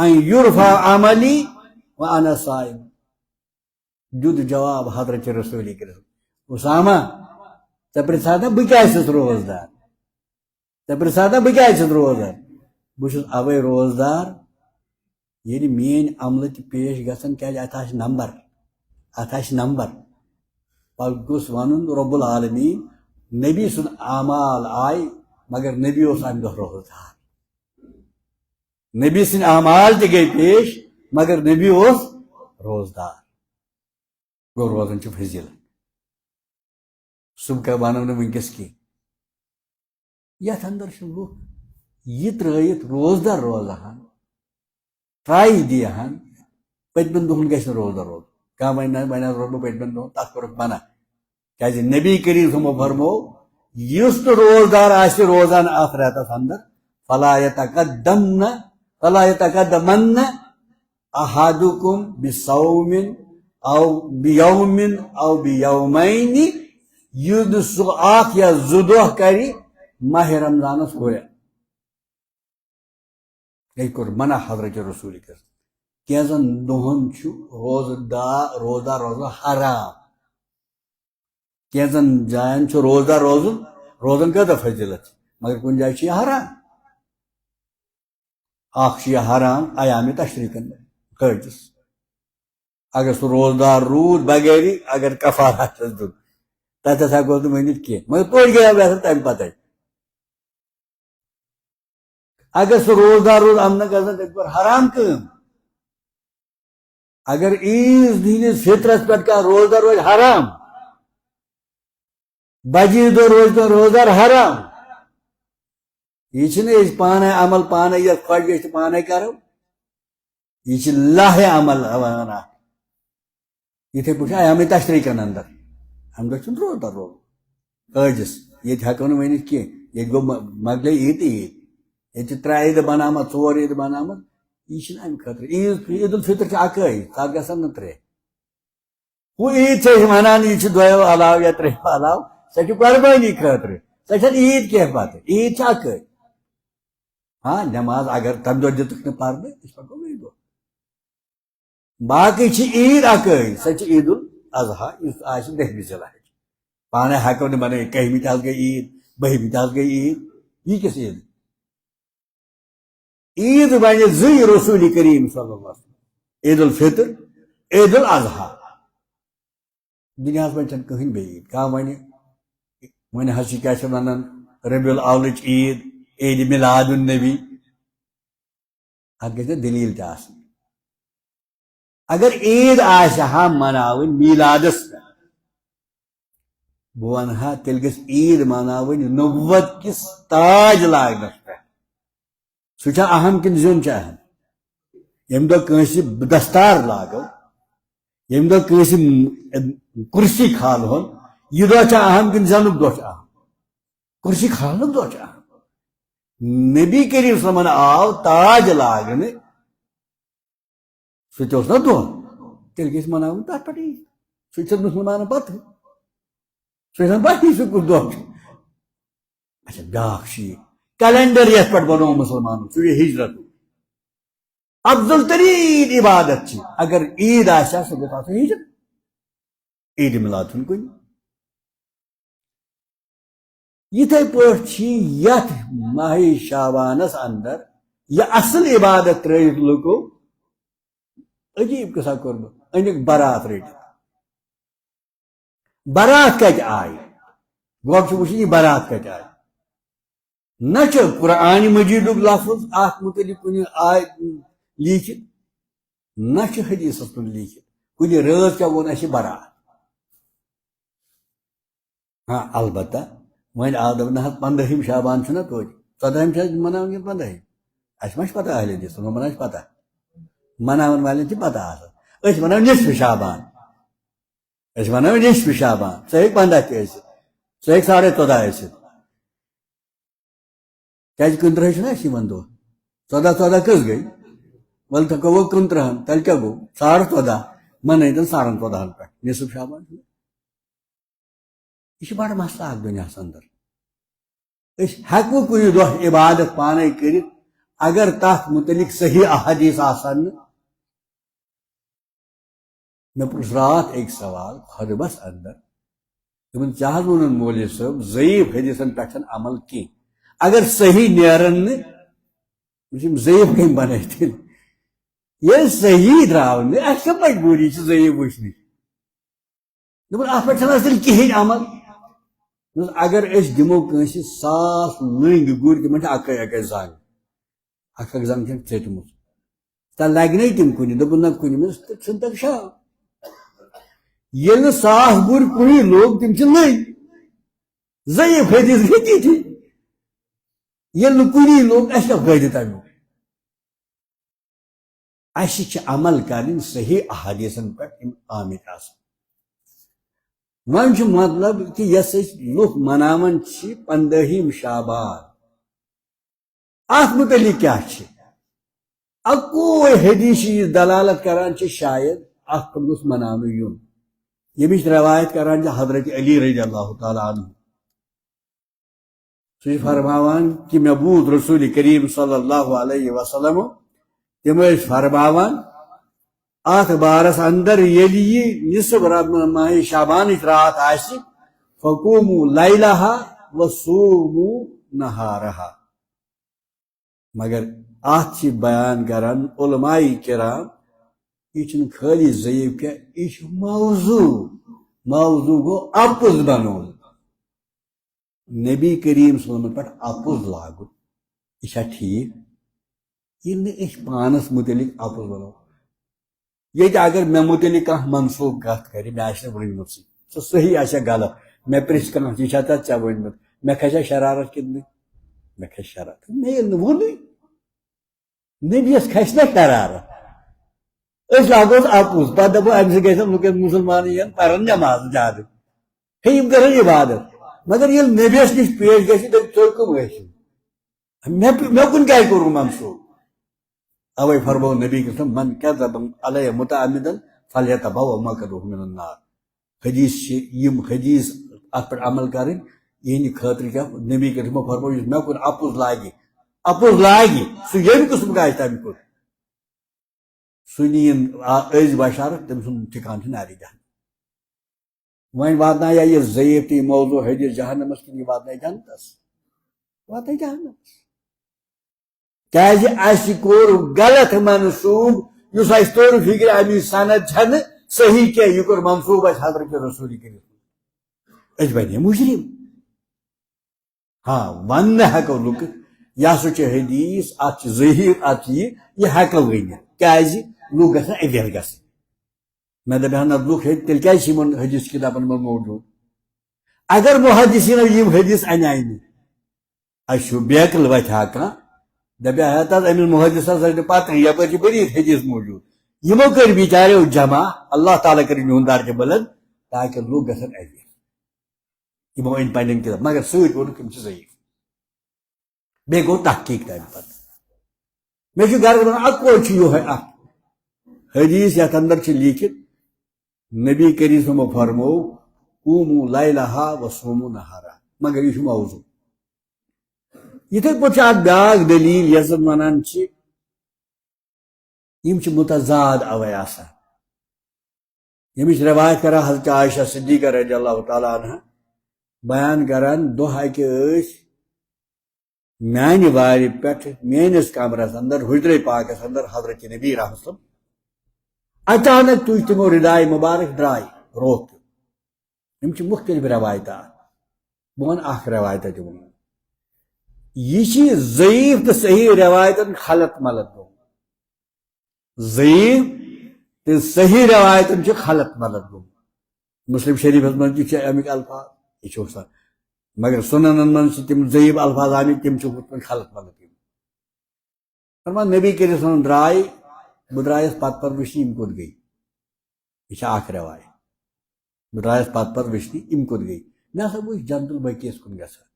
أَن يُرْفَعَ عَمَلِي وَأَنَا صَائِمٌ۔ دیُت جواب حضرت رسول کریم، اسامہ، ژےٚ پرژھا نا بہٕ کیازِ چھُس روزدار؟ ژےٚ پرژھا نا بہٕ کیازِ چھُس روزدار؟ بہٕ چھُس اوے روزدار، ییٚلہِ میٲنۍ عملہٕ تہِ پیش گژھن، کیازِ اتھ آسہِ نمبر، اتھ آسہِ نمبر۔ پتہٕ گوٚژھ ونُن رب العالمین، نبی سُنٛد اعمال آے، مگر نبی اوس امہِ دۄہ روزدار۔ نبی سٕنٛدۍ اعمال تہِ گٔے پیش، مگر نبی اوس روزدار۔ گوٚو، روزن چھِ فضیلت۔ صبح کا بنو نہٕ وٕنکیٚس کینٛہہ۔ یتھ اندر چھِ لُکھ یہِ ترٲیِتھ روزدار روزہان، ٹراے دِیہان، پٔتمٮ۪ن دۄہن گژھِ نہٕ روزدار روزُن۔ کانٛہہ ونہِ نہ، وۄنۍ حظ روزٕ بہٕ پٔتمٮ۪ن دۄہن، تتھ کوٚرُکھ منع۔ کیازِ نبی کریم صٲبو فرمو، یُس نہٕ روزدار آسہِ روزان اتھ رٮ۪تس اندر، فلا یتقدمن، فلا یتقدمن احدکم بصوم او بیوم او بیومین، یُس نہٕ سُہ اکھ یا زٕ دۄہ کرِ ماہِ رمضانس ہُرٮ۪ر۔ یہِ کوٚر منع حضرت رسول کریم۔ کینٛژن دۄہن چھُ روزٕ دا-، روزدار روزُن حرام۔ کینٛژن جاین چھُ روزدار روزُن، روزن کۭژاہ فضیلت چھِ، مگر کُنہِ جایہِ چھُ یہِ حرام۔ اکھ چھُ یہِ حرام ایام تشریقن خٲطرٕ۔ اگر سُہ روزدار روٗد بغٲرٕے، اگر کفارہ چھس دیُن، تتٮ۪تھ ہٮ۪کو نہٕ ؤنِتھ کینٛہہ، مگر توتہِ گٔیو یتھ تمہِ پتے۔ اگر سُہ روزدار روٗد امنہٕ گژھان، تٔمۍ کٔر حرام کٲم۔ اگر عیٖد ہٕنٛدِس فطرس پٮ۪ٹھ کانٛہہ روزدار روزِ حرام، بجہِ عیٖد دۄہ روزِ کانٛہہ روزدار حرام۔ یہِ چھِنہٕ أسۍ پانے عمل پانے یتھ خۄش گژھِ تہٕ پانے کرو۔ یہِ چھِ لاہہِ عمل ونان اکھ۔ یِتھے پٲٹھۍ چھُ ایام تشریقن اندر۔ امہِ دۄہ چھُنہٕ روزدار روزُن۔ عٲجِز۔ ییٚتہِ ہٮ۪کو نہٕ ؤنِتھ کینٛہہ۔ ییٚتہِ گوٚو م-، مۄکلے عیٖد تہٕ عیٖد۔ ییٚتہِ چھِ ترٛےٚ عیٖدٕ بنامژٕ، ژور عیٖدٕ بنامژٕ۔ یہِ چھِنہٕ امہِ خٲطرٕ۔ عیٖد، عیٖد الفطر چھِ اکٲے، تتھ گژھن نہٕ ترٛےٚ۔ ہُہ عیٖد چھِ أسۍ وَنان، یہِ چھِ دۄیو علاوٕ یا ترٛیٚیو علاوٕ، سۄ چھِ قۄربٲنی خٲطرٕ، سۄ چھَنہٕ عیٖد کینٛہہ پَتہٕ، عیٖد چھِ اَکٲے۔ ہاں، نٮ۪ماز اگر تَمہِ دۄہ دِتُکھ نہٕ پَرنہٕ، أسۍ پَکو بیٚیہِ دۄہ۔ باقٕے چھِ عیٖد اَکٲے، سۄ چھِ عیٖد الاضحیٰ، یُس آسہِ دٔہمہِ ذی الحج۔ پانَے ہٮ۪کو نہٕ بَنٲوِتھ، کٔہمہِ تہِ حظ گٔے عیٖد، بٔہمہِ تہِ حظ گٔے عیٖد، یہِ کِژھ عیٖد؟ عیٖد بنہِ زٕے رسول کریم صلی اللہ علیہ وسلم، عید الفطر، عید الاضحیٰ۔ دُنیاہَس منٛز چھَنہٕ کٕہٕنۍ بیٚیہِ عیٖد۔ کانٛہہ وَنہِ، وۄنۍ حظ چھِ کیٛاہ چھِ وَنان، ربیع الاولٕچ عیٖد، عید میلاد النبی۔ اَتھ گژھِ نہ دٔلیٖل تہِ آسٕنۍ۔ اگر عیٖد آسہِ ہا مناوٕنۍ میلادس پٮ۪ٹھ، بہٕ وَنہٕ ہا، تیٚلہِ گژھِ عیٖد مناوٕنۍ نبوت کِس تاج لاگنس پٮ۪ٹھ۔ سُہ چھا اہم کِنہٕ زیُن چھُ اہم؟ ییٚمہِ دۄہ کٲنٛسہِ دستار لاگو، ییٚمہِ دۄہ کٲنٛسہِ م-، کرسی کھالہون، یہِ دۄہ چھا اہم کِنہٕ زینُک دۄہ چھُ اہم؟ کرسی کھالنُک دۄہ چھُ اہم۔ نبی کریم صلی اللہ علیہ وسلمن آو تاج لاگنہٕ، سُہ تہِ اوس نہ دۄہ، تیٚلہِ گژھِ مناوُن تتھ پٮ۪ٹھ عیٖد۔ سُہ چھُ مسلمانن پتہٕ، سُہ چھُ پتہٕ سُہ کُس دۄہ چھُ۔ اچھا، بیٛاکھ چھُ یہِ کیلنڈر یتھ پٮ۪ٹھ بنوو مسلمانن، سُہ چھُ ہجرتُک۔ افضل ترین عبادت چھِ، اگر عید آسہِ ہا، سۄ گٔژھ آسٕنۍ ہجرت۔ عید میلاد چھُنہٕ کُنہِ۔ یِتھے پٲٹھۍ چھِ یتھ ماہِ شعبانس اندر یہِ اصل عبادت ترٲوِتھ لُکو عجیب قصہ کوٚرمُت، أنِکھ برات رٔٹِتھ۔ برات کتہِ آیہِ؟ گۄڈٕ چھُ وٕچھُن، یہِ برات کتہِ آیہِ۔ نہ چھُ قرآن مجیدُک لفظ اتھ متعلق کُنہِ آیہِ لیٖکھِتھ، نہ چھُ حدیثس منٛز لیٖکھِتھ۔ کُنہِ رٲژ کیٛاہ ووٚن اَسہِ برات؟ ہاں، البتہ وۄنۍ آو دَپنہٕ حظ، پنٛدٲہِم شعبان چھُنہ توتہِ، ژۄدٲہِم چھِ اَسہِ مناوان کِنہٕ پنٛدٲہِم؟ اَسہِ ما چھِ پتہ، اہل حدیثن ما چھِ پتہ؟ مناوَن والٮ۪ن چھِ پتہ آسان۔ أسۍ وَنو نصف شعبان، أسۍ وَنو نصف شعبان، ژٕ ہیٚکھ پنٛداہ تہِ ٲسِتھ، ژٕ ہیٚکھ ساڑے ژۄداہ ٲسِتھ۔ کیٛازِ کُنترٕہے چھُنہ اَسہِ یِوان دۄہ۔ ژۄداہ، ژۄداہ کٔژ گٔے؟ وَلہٕ تہٕ گوٚو کُنترٕہَن، تیٚلہِ کیٛاہ گوٚو؟ ساڑٕ ژۄداہ، مَنٲیتَن ساڑَن ژۄداہَن پٮ۪ٹھ، نصف شعبان چھُنہ۔ یہِ چھُ بَڑٕ مسلہٕ اَتھ دُنیاہَس اَندَر۔ أسۍ ہٮ۪کوٕ کُنہِ دۄہ عبادت پانَے کٔرِتھ، اگر تَتھ مُتعلِق صحیح احادیث آسَن نہٕ؟ مےٚ پرُژھ راتھ أکۍ سوال خۄطبس اندر، دوٚپُن، "ژےٚ حظ ووٚنُن مولوی صٲب، ضعیف حدیثن پٮ۪ٹھ چھَنہٕ عمل کینٛہہ۔ اگر صحیح نیرن نہٕ، یِم ضعیف کٔمۍ بنٲے تیٚلہِ؟ ییٚلہِ صحیح درٛاو نہٕ، اَسہِ کیٛاہ مجبوٗری چھِ ضعیف وٕچھنٕچ؟" دوٚپُن، "اَتھ پٮ۪ٹھ چھَنہٕ اَصٕل کِہیٖنۍ عمل۔" دوٚپُس، "اگر أسۍ دِمو کٲنٛسہِ ساس لٔنٛگۍ گُرۍ، تِمن چھِ اَکٕے اَکٕے زنٛگ۔" اکھ اکھ زنگ چھکھ ژٔٹمٕژ۔ تہ لگہِ نے تِم کُنہِ، دوٚپُن، "نہ کُنہِ منٛز تہٕ ژھٕن تک شام۔" ییٚلہِ نہٕ ساس گُرۍ کُنی لوٚگ، تِم چھِ لٔنٛگۍ۔ ضعیف حدیث گٔے تِتھی۔ ییٚلہِ نہٕ کُنی لوٚگ، اَسہِ کیٛاہ فٲیدٕ تَمیُک؟ اَسہِ چھِ عمل کَرٕنۍ صحیح احادیثن پٮ۪ٹھ یِم آمٕتۍ آسان۔ وۄنۍ چھُ مطلب کہِ یۄس أسۍ لُکھ مناوان چھِ پنٛدٲہِم شعبان، اتھ متعلق کیٛاہ چھِ؟ اکوے حدیث چھِ یہِ دلالت کران چھِ شاید اتھ پٮ۪ٹھ گوٚژھ مناونہٕ یُن، ییٚمِچ روایت کران چھِ حضرت علی رضی اللہ تعالیٰ عنہ۔ سُہ چھُ فرماوان کہِ مےٚ بوٗز رسول کریم صلی اللہ علیہ وسلم، تِم ٲسۍ فرماوان، اتھ بارس اندر ییٚلہِ یہِ نصف رم-، ماہِ شعبانٕچ راتھ آسہِ، فقوموا لیلہا وصوموا نہارہا۔ مگر اتھ چھِ بیان کران علماء کرام، یہِ چھُنہٕ خٲلی ضعیف کینٛہہ، یہِ چھُ موضوع۔ موضوع گوٚو اپُز بنومُت۔ نبی کریم صلی اللہ علیہ وسلم پٮ۪ٹھ اپُز لاگُن، یہِ چھا ٹھیٖک؟ ییٚلہِ نہٕ أسۍ پانس متعلق اپُز ونو، ییٚتہِ اگر مےٚ متعلق کانٛہہ منسوخ کتھ کرِ، مےٚ آسہِ نہٕ ؤنمٕژٕے، سۄ صحیح آسہِ یا غلط، مےٚ پرژھِ کانٛہہ، "یہِ چھا تتھ ژےٚ ؤنمٕژ؟" مےٚ کھسہِ ہا شرارت کِنہٕ نہٕ؟ مےٚ کھسہِ شرارت۔ مےٚ ییٚلہِ نہٕ ووٚنُے، نبیَس کھسہِ نہ شرارت۔ أسۍ لاگوس اپُز، پتہٕ دپو، "امہِ سۭتۍ گژھن لُکن مسلمان یِن پرن نماز زیادٕ، ہے، یِم کرن عبادت۔" مگر ییٚلہِ نبیَس نِش پیش گژھِ، تیٚلہِ تُہۍ کٕم ٲسِو؟ مےٚ، مےٚ کُن کیٛازِ کوٚروٕ منسوخ؟ اوے فرموو نبی کریم، "من کذب علی متعمدا فلیتبوأ مقعده من النار۔" حدیث چھِ، یِم حدیث اتھ پٮ۪ٹھ عمل کرٕنۍ، یِہنٛدِ خٲطرٕ کیٛاہ؟ نبی کریم فرموو، یُس مےٚ کُن اپُز لاگہِ، اپُز لاگہِ، سُہ ییٚمہِ قٕسمُک آسہِ تَمہِ کُن، سُہ نِیِن آ-، أزۍ بشارت، تٔمۍ سُنٛد ٹھِکان چھُ نارِ جہنم۔ وۄنۍ واتنایا یہِ ضعیف تہٕ یہِ موضوع حدیث جہنمس کِنہٕ یہِ واتنایہِ جنتس؟ واتنایہِ جہنمس۔ کیازِ اَسہِ کوٚر غلط منسوب، یُس اَسہِ توٚر فکرِ اَمِچ سند چھنہٕ صحیح کینٛہہ، یہِ کوٚر منسوب اَسہِ حضرت رسول کریم۔ أسۍ بنے مجرم۔ ہاں، وننہٕ ہٮ۪کو لُکھ، یہِ ہسا چھُ حدیث، اتھ چھِ ظٲہر، اتھ چھِ یہِ، یہِ ہٮ۪کو ؤنِتھ۔ کیازِ؟ لُکھ گژھن aware گژھٕنۍ۔ مےٚ دپہِ ہا نتہٕ لُکھ، ہے، تیٚلہِ کیازِ چھِ یِمن حدیث کتابن منٛز موجود؟ اگر محدثینو یِم حدیث انے نہٕ، اسہِ چھُ بیکل وتھِ ہا کانٛہہ، دپہِ ہا، ہے، تتھ أمِس محدثس ٲسۍ نہٕ پتہٕ، یپٲرۍ چھِ بٔرِتھ حدیث موجود۔ یِمو کٔرۍ بِچاریو جمع، اللہ تعالیٰ کٔرِنۍ یِہُنٛد درجہٕ بلند، تاکہِ لُکھ گژھن aware۔ یِمو أنۍ پنٕنٮ۪ن کِتاب، مگر سۭتۍ ووٚنُکھ یِم چھِ ضعیف۔ بیٚیہِ گوٚو تحقیق تَمہِ پتہٕ۔ مےٚ چھُ گرٕ وَنان، اَکوے چھُ یِہوٚے اکھ حدیث، یَتھ اندر چھُ لیٖکھِتھ، نبی کریم صٲبَن فرموو، "قوموا لیلہا و صوموا نہارا"، مگر یہِ چھُ موضوع۔ یِتھے پٲٹھۍ چھِ اکھ بیٛاکھ دٔلیٖل، یَتھ زَن وَنان چھِ، یِم چھِ متضاد اَوَے آسان۔ ییٚمِچ روایت کران حضرت عائشہ صدیقہ رضی اللہ تعالیٰ عنہ، بیان کران، دۄہ اَکہِ ٲسۍ میانہِ وارِ پٮ۪ٹھ میٲنِس کمرس اندر، حجرے پاکس اندر حضرت نبی رحمت صلی اللہ علیہ وسلم۔ اچانک تُج تِمو ردایہِ مبارک، درٛاے، روٚتھ۔ یِم چھِ مُختٔلِف روایتہٕ اَتھ۔ بہٕ وَنہٕ اَکھ روایتہ تہِ وَنہٕ۔ یہِ چھِ ضعیٖف تہٕ صحیح روایتن خلط ملط گوٚمُت۔ ضعیٖف تہٕ صحیح روایتن چھُ خلط ملط گوٚمُت۔ مسلم شریفس منٛز تہِ چھِ اَمِکۍ الفاظ، یہِ چھُ آسان۔ مگر سُننن منٛز چھِ تِم ضعیٖف الفاظ آمٕتۍ، تِم چھِ ہُتھ پٲٹھۍ خلط ملط گٔمٕتۍ۔ فرمان، نبی کریم صلی اللہ علیہ وسلم درٛاے، بہٕ درٛایس پتہٕ پتہٕ وٕچھِ یِم کوٚت گٔے۔ یہِ چھِ اکھ روایت۔ بہٕ درٛایس پتہٕ پتہٕ وٕچھنہِ، یِم کوٚت گٔے۔ مےٚ ہسا وٕچھ جنت البقیعس کُن گژھان،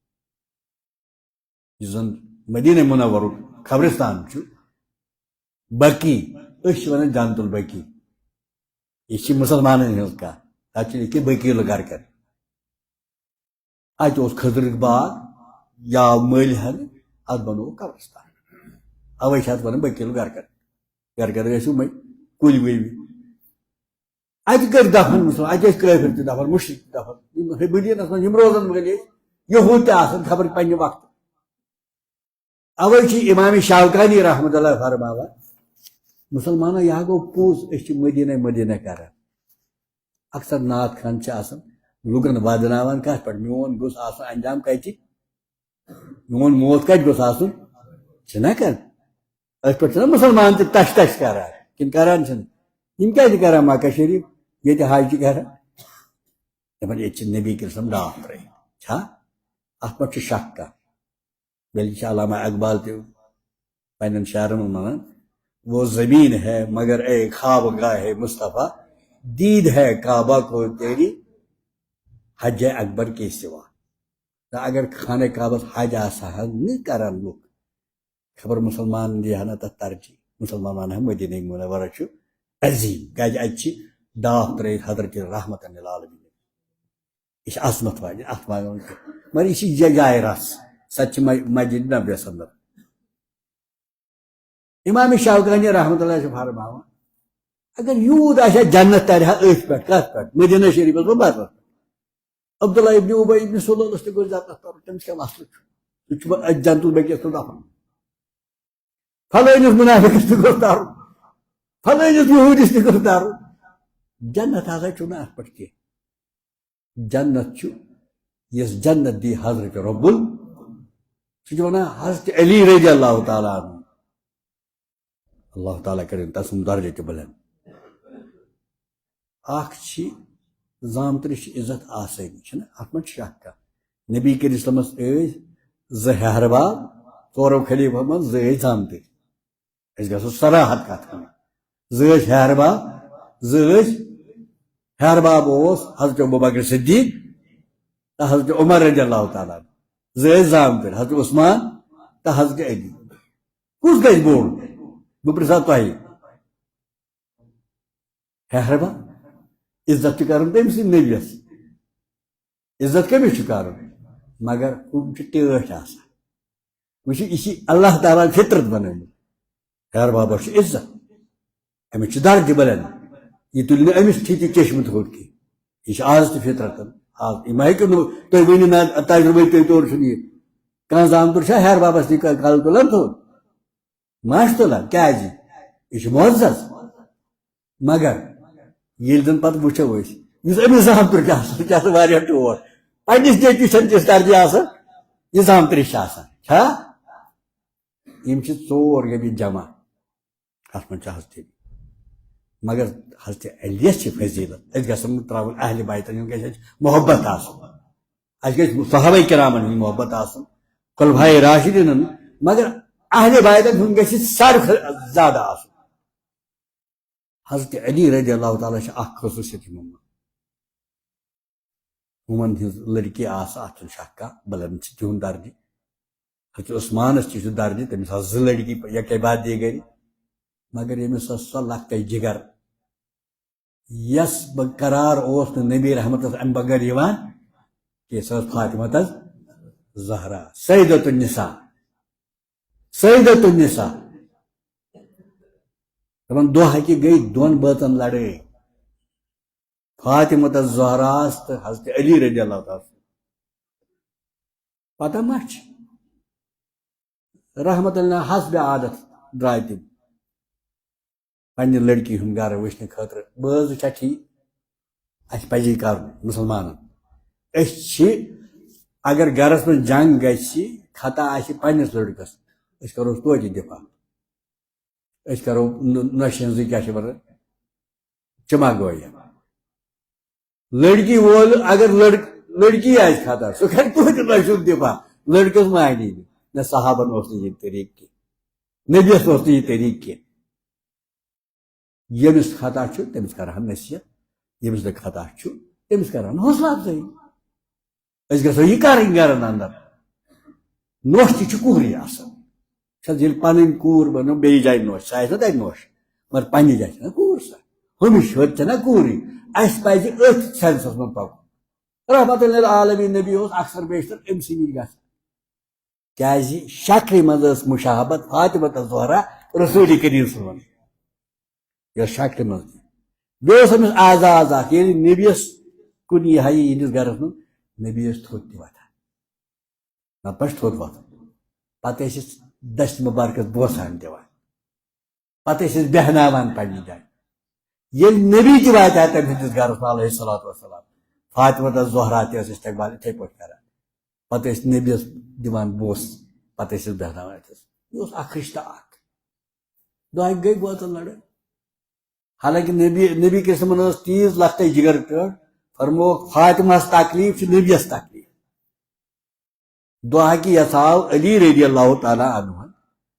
یُس زن مدینہ منورُک قبرستان چھُ۔ بقیع، أسۍ چھِ ونان جنت البقیع۔ یہِ چھِ مسلمانن ہٕنٛز کتھ۔ تتہِ چھِ لیکھِتھ بقیع الغرقد۔ اتہِ اوس خٔزرٕکۍ باغ، یہِ آو مٔلۍ ہٮ۪نہٕ، اتھ بنوو قبرستان۔ اوے چھِ اتھ ونان بقیع الغرقد۔ غرقد ٲسۍ یِمے کُلۍ ؤلۍ۔ اتہِ کٔرۍ دفن مسلمان، اتہِ ٲسۍ کٲفر تہِ دفن، مُشرِک تہِ دفن۔ یِم ہے مدیٖنس منٛز یِم روزن وٲلۍ ٲسۍ، یہوٗد تہِ آسن خبر پننہِ وقتہٕ۔ اوے چھِ امام شوکانی رحمتہ اللہ فرماوان، مسلمانو، یہِ ہا گوٚو پوٚز، أسۍ چھِ مدیٖنہ مدیٖنہ کران۔ اکثر نعت خان چھِ آسان لُکن ودناوان کتھ پٮ۪ٹھ، میون گوٚژھ آسُن انجام کتہِ؟ میون موت کتہِ گوٚژھ آسُن؟ چھِنہ کران؟ أتھۍ پٮ۪ٹھ چھِنہ مسلمان تہِ تش تش کران، کِنہٕ کران چھِنہٕ؟ یِم کیازِ کران مکہ شریف، ییٚتہِ حج چھِ کران؟ دپان، ییٚتہِ چھِ نبی کریم صلی اللہ علیہ وسلم ڈاکھ ترٲیِتھ۔ چھا؟ اتھ پٮ۪ٹھ چھُ شک کانٛہہ؟ بلکہ چھِ علامہ اقبال تہِ پننٮ۪ن شعرن منٛز ونان، "وہ زمین ہے مگر اے خواب گاہ مصطفیٰ، دید ہے کعبہ کو تیری حج اکبر کے سوا۔" تہٕ اگر خانہ کعبس حج آسہٕ ہن نہٕ کران لُکھ، خبر مسلمان دی ہن تتھ ترجیح، مسلمان ونہٕ ہن مدینہ منورہ چھُ عظیم، کیازِ اتہِ چھِ ڈاکھ ترٲیِتھ حضرت رحمت للعالمین۔ یہِ چھِ عظمت واجہِ، اتھ ما ونُن کینٛہہ۔ مگر یہِ چھِ جا-، جاے رژھ، سۄ تہِ چھِ مَ-، مسجد نبویس اندر۔ امام شوکانی رحمتہ اللہ چھِ فرماوان، اگر یوٗت آسہِ ہا جنت ترِ ہا أتھۍ پٮ۪ٹھ، کتھ پٮ۪ٹھ؟ مدینہ شریفس منٛز بدلس پٮ۪ٹھ۔ عبداللہ ابن ابی ابن سلولس تہِ گوٚژھ جنت ترُن، تٔمِس کیٛاہ مسلہٕ چھُ؟ سُہ چھُ وۄنۍ أتھۍ جنتُل بقیعس منٛز دفن۔ فلٲنِس منافقس تہِ گوٚژھ ترُن، فلٲنِس یہوٗدِس تہِ گوٚژھ ترُن۔ جنت ہسا چھُنہٕ اتھ پٮ۪ٹھ کینٛہہ۔ جنت چھُ، یۄس جنت دی حضرت رب ال-، سُہ چھُ ونان حضرت علی رضی اللہ تعالیٰ عنہ۔ اللہ تعالیٰ کٔرِن تسُنٛد درجہٕ تہِ بُلند۔ اکھ چھِ زامتٕرِس چھِ عزت آسٲنی، چھِنہ؟ اتھ منٛز چھِ شک کانٛہہ۔ نبی کریم صلی اللہ علیہ وسلمس ٲسۍ زٕ ہیہر باب، ژورو خلیفہٕ منٛز زٕ ٲسۍ زامتٕرۍ۔ أسۍ گژھو صراحت کتھ کرٕنۍ۔ زٕ ٲسۍ ہیہر باب، زٕ ٲسۍ، ہیہر باب اوس حضرت ابوبکر صدیق تہٕ حضرت عمر رضی اللہ تعالیٰ عنہ۔ زٕ ٲسۍ زامتٕرۍ، حضرت عثمان تہٕ حضرت علی۔ کُس گژھِ بوٚڑ؟ بہٕ پرژھا تۄہہِ۔ ہیہر باب، عزت چھُ کرُن تٔمۍ سٕنٛدِ نبیَس۔ عزت کٔمِس چھُ کرُن؟ مگر ہُم چھِ ٹٲٹھۍ آسان۔ وٕچھِو، یہِ چھِ اللہ تعالیٰ ہن فطرت بنٲومٕژ۔ ہیہر بابس چھُ عزت، أمِس چھُ درجہٕ بلند۔ یہِ تُلہِ نہٕ أمِس ٹھیٖکہِ چشمہٕ تھوٚد کینٛہہ۔ یہِ چھِ آز تہِ فطرتن۔ آز یہِ ما ہیٚکِو نہٕ تُہۍ ؤنِو، نہ، تجرُبے تۄہہِ تور چھُنہٕ یہِ۔ کانٛہہ زامتُر چھا ہیہر بابس نِش کلہٕ تُلان تھوٚد؟ ما چھُ تُلان؟ کیازِ؟ یہِ چھُ معزز۔ مگر ییٚلہِ زن پتہٕ وٕچھو أسۍ، یُس أمِس زامتُر چھُ آسان، سُہ چھُ آسان واریاہ ٹوٹھ۔ پننِس نیٚچوِس چھَنہٕ تِژھ ترجیح آسان، یہِ زامتٕرِس چھِ آسان۔ چھا؟ یِم چھِ ژور گٔمٕتۍ جمع۔ اتھ منٛز چھِ حضرت علی۔ مگر حضرت علیَس چھِ فضیلت۔ أسۍ گژھن نہٕ ترٛاوٕنۍ، اہلِ بیتن ہُنٛد گژھِ اَسہِ محبت آسُن۔ اَسہِ گژھِ صحابہ کرامن ہُنٛد محبت آسُن، خلفائے راشدیٖنن، مگر اہلِ بیتن ہُنٛد گژھِ ساروی کھۄتہٕ زیادٕ آسُن۔ حضرت علی رضی اللہ تعالیٰ چھِ اکھ خصوٗصیت یِمن منٛز۔ ہُمن ہٕنٛز لڑکی آسہٕ، اتھ چھُنہٕ شک کانٛہہ، بلن چھِ تِہُنٛد درجہٕ۔ حضرت عثمانس تہِ چھُ درجہٕ، تٔمِس آسہٕ زٕ لڑکی یکے بعد دیگری۔ مگر ییٚمِس ٲس سۄ لۄکٹے جگر، یس بقرار اوس نہٕ نبی رحمتس امہِ بغٲر یِوان کینٛہہ، سۄ ٲس فاطمہ تس زہرا، سیدۃ النساء، سیدۃ النساء۔ دپان دۄہ اکہِ گٔے دۄن بٲژن لڑٲے، فاطمہ تس زہراس تہٕ حضرت علی رضی اللہ تعالیٰ عنہ۔ پتہ ما چھِ؟ رحمت اللہ حسب عادت درٛاے تِم پننہِ لڑکی ہُنٛد گرٕ وٕچھنہٕ خٲطرٕ۔ بٲژ چھا ٹھیٖک؟ اَسہِ پَزی کَرُن مُسلمانَن۔ أسۍ چھِ، اگر گرَس منٛز جنگ گژھِ، خطا آسہِ پننِس لڑکَس، أسۍ کَروس توتہِ دِفاع۔ أسۍ کَرو نہ-، نۄشہِ ہٕنٛزٕے کیٛاہ چھِ وَنان، چِمہ گویہ۔ لڑکی وول اگر لڑ-، لڑکی آسہِ خطا، سُہ کرِ توتہِ لڑکہٕ سُنٛد دفاع۔ لڑکس مانی نہٕ۔ نہ، صحابن اوس نہٕ یہِ طریٖقہٕ کینٛہہ، نبیس اوس نہٕ یہِ طریٖقہٕ کینٛہہ۔ ییٚمِس خطا چھُ، تٔمِس کرہن نصیحت، ییٚمِس نہٕ خطا چھُ، تٔمِس کرہن حوصلہٕ افزٲیی۔ أسۍ گژھو یہِ کرٕنۍ گرن اندر۔ نوٚش تہِ چھِ کوٗرٕے آسان۔ چھَس ییٚلہِ پَنٕنۍ کوٗر بَنٲو بیٚیہِ جایہِ نوٚش، سۄ آسہِ نہ تَتہِ نوٚش، مگر پننہِ جایہِ چھَنہ کوٗر سۄ۔ ہُمِس یوت چھَنہ کوٗرٕے۔ اَسہِ پَزِ أتھۍ سینسَس منٛز پَکُن۔ رحمت للعالمین نبی اوس اکثر بیشتر أمۍ سٕے نِش گژھان۔ کیازِ؟ شکلہِ منٛز ٲس مشابہت فاطمہ تہٕ زہرا رسول کریم صلی اللہ علیہ وسلم۔ یۄس شکلہِ منٛز تہِ۔ بیٚیہِ اوس أمِس اعضا اعضا اکھ، ییٚلہِ نبیَس کُن یی ہا یہِ یِہنٛدِس گرس منٛز، نبی ٲسۍ تھوٚد تہِ وۄتھان۔ نتہٕ پَزِ تھوٚد وۄتھُن۔ پتہٕ ٲسۍ أسۍ دستہِ مبارکس بوسان دِوان۔ پتہٕ ٲسۍ أسۍ بیہناوان پننہِ جایہِ۔ ییٚلہِ نبی تہِ واتہِ ہا تٔمۍ سٕنٛدِس گرس منٛز علیہ الصلوۃ والسلام، فاطمہ تہٕ زہرا تہِ ٲس استقبال یِتھے پٲٹھۍ کران۔ پتہٕ ٲسۍ نبیَس دِوان بوس، پتہٕ ٲسۍ أسۍ بیہناوان أتھس۔ یہِ اوس اکھ رشتہٕ اکھ۔ دۄہہِ گٔے بٲژن لڑٲے۔ حالانکہ نبی، نبی کریم صلی اللہ علیہ وسلمن ٲس تیٖژ لۄکٹے جگر ٹٲٹھ، فرمووُکھ، فاطمہس تکلیف چھُ نبیَس تکلیف۔ دۄہ کہِ یَتھ آو علی رضی اللہ تعالیٰ عنہ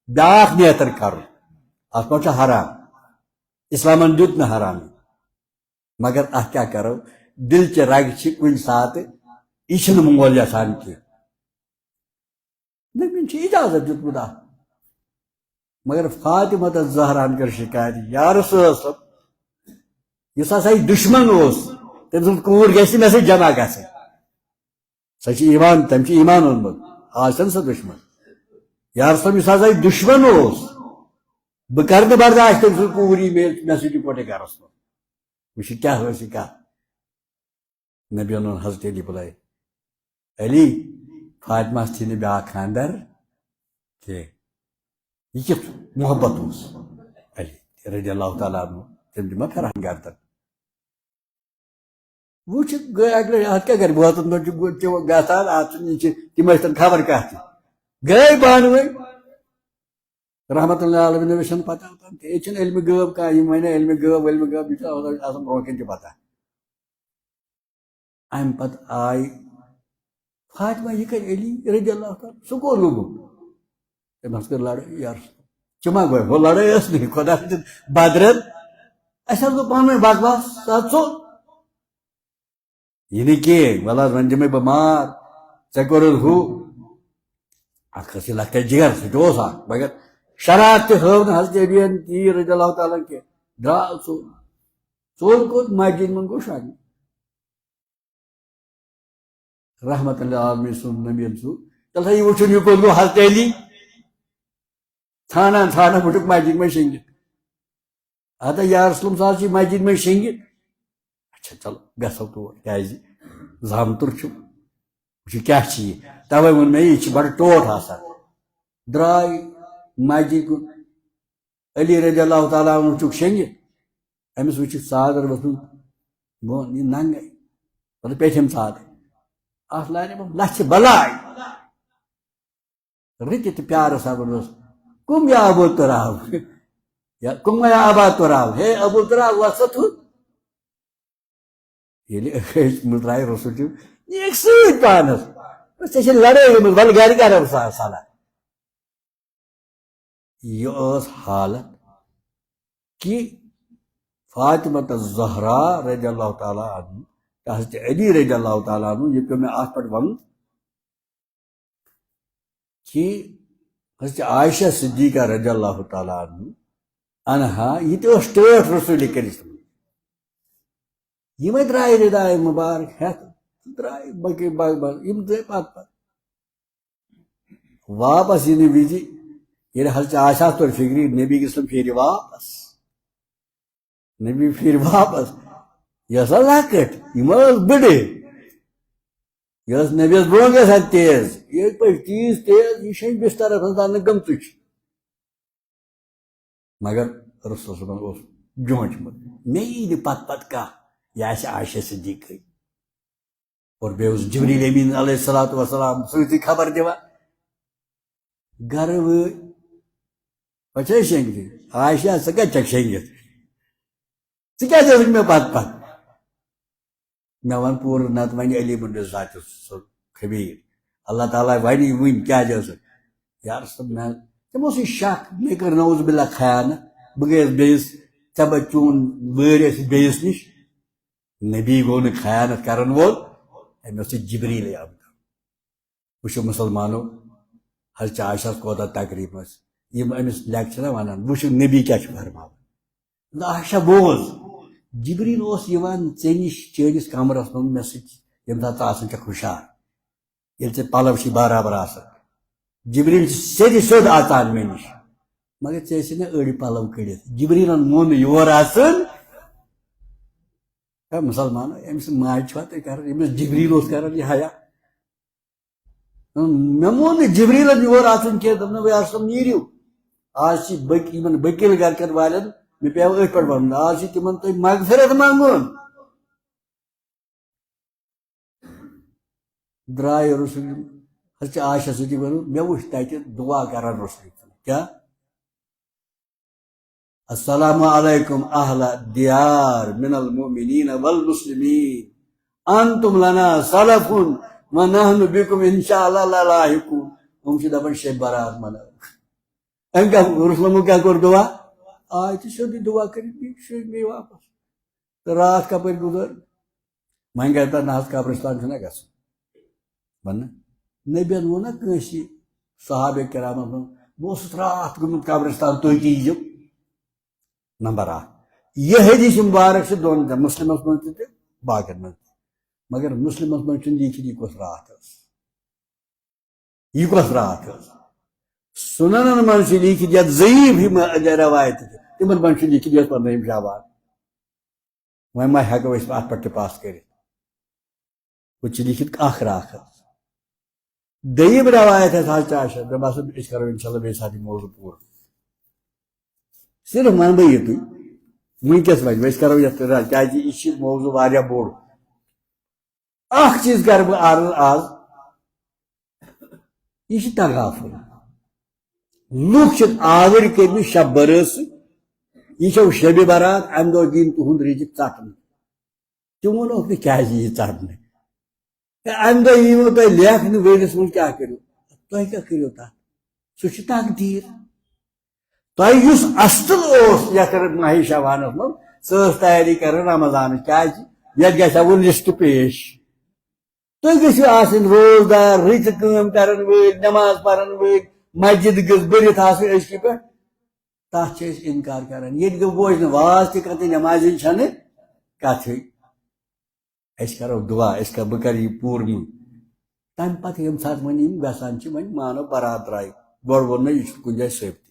بیٛاکھ نیتر کرُن، اتھ منٛز چھُ حرام، اسلامن دیُت نہٕ حرام۔ مگر اتھ کیٛاہ کرو، دِلچہِ رگہٕ چھِ کُنہِ ساتہٕ، یہِ چھِنہٕ مول یژھان کینٛہہ۔ نبیَن چھُ اجازت دیُتمُت اتھ۔ مگر فاطمہ تہٕ زہراہن کٔر شکایت، یا رسول اللہ، یُس ہسا یہِ دُشمن اوس، تٔمۍ سٕنٛز کوٗر گژھِ مےٚ سۭتۍ جمع گژھٕنۍ۔ سۄ چھِ ایمان، تٔمۍ چھُ ایمان اوٚنمُت، آز چھَنہٕ سۄ دُشمن۔ یا رسول اللہ، یُس ہسا یہِ دُشمن اوس، بہٕ کرٕ نہٕ برداش تٔمۍ سٕنٛز کوٗر یی مےٚ، مےٚ سۭتۍ یِکوٹے گرس منٛز۔ وٕچھِو کیٛاہ ٲس یہِ کتھ۔ نبی اوٚنُن حضرت علی بُلٲوِتھ، علی، فاطمہ ہس تھی نہٕ بیٛاکھ خانٛدر کینٛہہ۔ یہِ کیُتھ محبت اوس علی رضی اللہ تعالیٰ عنہ، تٔمۍ دیُت مےٚ پھِران گردن۔ وٕچھ، گٔے اَکہِ لَٹہِ، اَتھ کیٛاہ کَرِ؟ بٲژَن دۄن چھُ گُ-، تہِ گژھان، اَتھ چھُنہٕ، یہِ چھِ، تِم ٲسۍ تَن خبر کَتھ تہِ۔ گٔے پانہٕ ؤنۍ۔ رحمت اللہ عالمین، مےٚ چھَنہٕ پَتہ اوٚتام تہِ۔ ییٚتہِ چھِنہٕ علمِ غٲب کانٛہہ، یِم وَنہِ علمِ غٲب، علمِ غٲب، یہِ چھُ آسان برونٛہہ کِنۍ تہِ پَتہ۔ اَمہِ پَتہٕ آے فاطمہ، یہِ کَرِ علی رضی اللہ تعالیٰ، سُہ کوٚر لوٚگُن۔ تٔمۍ حظ کٔر لڑٲے یارٕ۔ ژٕ ما گوٚے؟ ہُہ لڑٲے ٲس نہٕ، خۄدا سٕنٛدِ بدرن۔ اَسہِ حظ گوٚو پانہٕ ؤنۍ بکواس، سُہ حظ ژوٚل۔ یہِ نہٕ کینٛہہ، وَلہٕ حظ وۄنۍ دِمَے بہٕ مار، ژےٚ کوٚرُتھ ہُہ۔ اَتھ کھٔژ یہِ لۄکٹے جگر، سُہ تہِ اوس اَکھ، مگر شرارت تہِ ہٲو نہٕ حضرت علی یَن تیٖر رضی اللہ تعالیٰ کینٛہہ۔ درٛاو ژوٚل۔ ژوٚل کوٚت؟ مسجد منٛز گوٚو شۄنٛگنہِ۔ رحمت اللہ عالمین سُنٛد نبی سُنٛد۔ تیٚلہِ تھٲیِو وٕچھُن، یہِ کوٚت گوٚو حضرت علی؟ ژھانٛڈان ژھانٛڈان وٕچھُکھ مسجد منٛز شیٚنگِتھ۔ ہتا یا رسول اللہ، سُہ حظ چھِ مسجد منٛز شیٚنگِتھ۔ اچھا، چلو، گژھو تور، کیٛازِ؟ زامتُر چھُ، وٕچھِو کیٛاہ چھِ یہِ۔ تَوَے ووٚن مےٚ، یہِ چھِ بَڑٕ ٹوٹھ آسان۔ درٛاے مسجد کُن۔ علی رضی اللہ تعالیٰ عنہ وٕچھُکھ شیٚنگِتھ، أمِس وٕچھِتھ ژادر ؤژھمٕژ بۄن، یہِ ننگے، مطلب پیٚٹھِم ژادر۔ اَتھ لارِ یِمن لَژھِ بلاے۔ رٕتہِ تہٕ پیارٕ سان ووٚنُس، "قم یا ابو تراب، یا قم یا ابا تراب، ہے ابو تراب، وۄتھ سا تھوٚد۔" ییٚلہِ أسۍ مٔژراے رسول چھِ نیٖکھ سۭتۍ پانس۔ بس، ژےٚ چھےٚ لڑٲے گٔمٕژ، وَلہٕ گرِ کرو سا صلاح۔ یہِ ٲس حالت کہِ فاطمہ الزہرا رضی اللہ تعالیٰ عنہ تہٕ حضرت علی رضی اللہ تعالیٰ عنہ، یہِ پیوٚو مےٚ اَتھ پٮ۪ٹھ وَنُن کہِ حضرت عائشہ صدیقہ رضی اللہ تعالیٰ عنہ، عنہا، یہِ تہِ ٲس ٹٲٹھ رسول کریم صلی اللہ علیہ وسلم۔ یِمے درٛاے رداے مُبارک ہٮ۪تھ، درٛاے باقٕے باقٕے باقٕے، یِم درٛاے پتہٕ پتہٕ۔ واپس یِنہٕ وِزِ ییٚلہِ حضرت عائشہ توٚر فِکرِ، نبی گژھن پھیرِ واپس۔ نبی پھیرِ واپس۔ یہِ ٲس لۄکٕٹ، یہِ ما ٲس بٔڑٕے۔ یہِ ٲس نبیَس برونٛہہ گژھان تیز۔ یہِ پٔچ تیٖژ تیز، یہِ چھَنہٕ بسترس منٛز ترنہٕ گٔمژٕے چھِ۔ مگر رسول صٲبن اوس جونٛچمُت، مےٚ یی نہٕ پتہٕ پتہٕ کانٛہہ، یہِ آسہِ عائشہ صدیقٕے۔ اور بیٚیہِ اوس جبریل امین علیہ الصلوۃ والسلام سۭتۍ خبر دِوان۔ گرٕ وٲتۍ، پتہٕ چھِ أسۍ شیٚنگِتھ۔ عائشہ، ژٕ کتہِ چھکھ شیٚنگِتھ؟ ژٕ کیازِ ٲسٕکھ مےٚ پتہٕ پتہٕ؟ مےٚ وَن پوٗرٕ، نتہٕ وَنہِ علی بن ذاتِ سُہ خبیر۔ اللہ تعالیٰ وَنہِ وٕنۍ کیازِ ٲسٕکھ؟ یار صٲب، مےٚ، تِم اوس یہِ شک، مےٚ کٔر نعوذ باللہ خیانت، بہٕ گٔیَس بیٚیِس، ژےٚ بہٕ چون وٲرۍ ٲسۍ بیٚیِس نِش۔ نبی گوٚو نہٕ خیانت کرن وول، أمۍ اوس یہِ جبریٖلٕے آمُت۔ وٕچھِو مُسلمانو، حضرت عائشہ ہس کوتاہ تقریٖب ٲس۔ یِم أمِس لیکچرر ونان، وٕچھِو نبی کیٛاہ چھُ فرماوان۔ نہ عائشہ بوز، جبریٖل اوس یِوان ژےٚ نِش چٲنِس کمرس منٛز مےٚ سۭتۍ، ییٚمہِ ساتہٕ ژٕ آسان چھکھ ہُشار، ییٚلہِ ژےٚ پلو چھِ برابر آسان۔ جبریٖل چھِ سیٚدِ سیوٚد اژان مےٚ نِش، مگر ژےٚ ٲسی نہٕ أڑۍ پلو کٔڑِتھ۔ جبریٖلن مون نہٕ یور اژُن۔ ہے مُسلمانو، أمۍ سٕنٛز ماجہِ چھوا تُہۍ کران؟ أمِس جبریٖل اوس کران یہِ حیا۔ مےٚ مون نہٕ جبریٖلن یور اژُن کینٛہہ، دوٚپُن، "وۄنۍ یار صٲب، نیٖرِو۔ آز چھِ بٔکۍ-، یِمن بٔکِل گرِکٮ۪ن والٮ۪ن، مےٚ پیٚو أتھۍ پٮ۪ٹھ ونُن، آز چھِ تِمن تۄہہِ مغفرت منٛگُن۔" درٛاے رسول، حضرت عائشہ صدیقہ ووٚن، مےٚ وُچھ تتہِ دُعا کران رسول۔ کیٛاہ؟ السلام علیکم اہل دیار من المؤمنین والمسلمین، انتم لنا سلف و نحن بکم ان شاء اللہ للاحقون۔ ہُم چھِ دپان شب برات مناو۔ أمۍ کیٛاہ، رسولن کیٛاہ کوٚر دُعا؟ آے تہٕ سیوٚدُے دُعا کٔرِتھ بیٚیہِ شوٗبۍ بیٚیہِ واپس۔ تہٕ راتھ کپٲرۍ گُزٲر؟ وۄنۍ گژھِ دَپہِ، نہ حظ، قبرستان چھُنہ گژھُن۔ وَنہٕ، نبیَن ووٚن نہ کٲنٛسی صحابہ کرامَس منٛز، "بہٕ اوسُس راتھ گوٚمُت قبرستان، تُہۍ تہِ یِیِو۔" نمبر اکھ، یہِ حدیث مبارک چھِ دۄن تہِ، مسلمس منٛز تہِ تہٕ باقین منٛز تہِ۔ مگر مسلمس منٛز چھُنہٕ لیکھِتھ یہِ کۄس راتھ ٲس۔ یہِ کۄس راتھ ٲس؟ سُننن منٛز چھِ لیکھِتھ، یتھ ضعیف یِم روایتہٕ چھِ، تِمن منٛز چھُ لیکھِتھ، یہِ ٲس پندٲہِم شعبان۔ وۄنۍ ما ہٮ۪کو أسۍ اتھ پٮ۪ٹھ تہِ پس کٔرِتھ؟ ہُتہِ چھِ لیکھِتھ اکھ راتھ ٲس۔ دوٚیِم روایت ٲس حضرت عائشہ، مےٚ باسان، أسۍ کرو انشاءاللہ بیٚیہِ ساتہٕ یہِ موضوع پوٗرٕ۔ صرف ونہٕ بہٕ یِتُے، وٕنکیٚس وۄنۍ، أسۍ کرو یتھ پٮ۪ٹھ، کیازِ یہِ چھِ موضوع واریاہ بوٚڑ۔ اکھ چیٖز کرٕ بہٕ عرض آز، یہِ چھِ تغافل۔ لُکھ چھِ آوٕرۍ کٔرمٕتۍ شب برٲژ سۭتۍ، یہِ چھو شبِ برات، امہِ دۄہ دِن تُہُنٛد رِزق ژٹنہٕ۔ تِمو ووٚنُکھ نہٕ کیازِ یہِ ژٹنہٕ۔ ہے، امہِ دۄہ یِیو تۄہہِ لیکھنہٕ، ؤرِیَس منٛز کیٛاہ کٔرِو؟ تۄہہِ کیٛاہ کٔرِو تتھ؟ سُہ چھُ تقدیٖر۔ تۄہہِ یُس اصل اوس یتھ ماہِ شعبانس منٛز، سۄ ٲس تیٲری کران رمضانٕچ۔ کیازِ؟ یتھ گژھِ ہا وۄنۍ لسٹ پیش۔ تُہۍ گٔژھِو آسٕنۍ روزدار، رٕژ کٲم کرن وٲلۍ، نماز پرن وٲلۍ، مسجد گٔژھ بٔرِتھ آسٕنۍ أزکہِ پٮ۪ٹھ۔ تتھ چھِ أسۍ انکار کران۔ ییٚتہِ گوٚو بوزنہٕ، واز تہِ کتھٕے، نمازِ ہٕنٛز چھنہٕ کتھٕے۔ أسۍ کرو دُعا، أسۍ کر-، بہٕ کرٕ یہِ پوٗرٕ یہِ۔ تمہِ پتہٕ ییٚمہِ ساتہٕ وۄنۍ یِم گژھان چھِ، وۄنۍ مانو برات درٛاے۔ گۄڈٕ ووٚن مےٚ، یہِ چھُنہٕ کُنہِ جایہِ ثٲبتٕے۔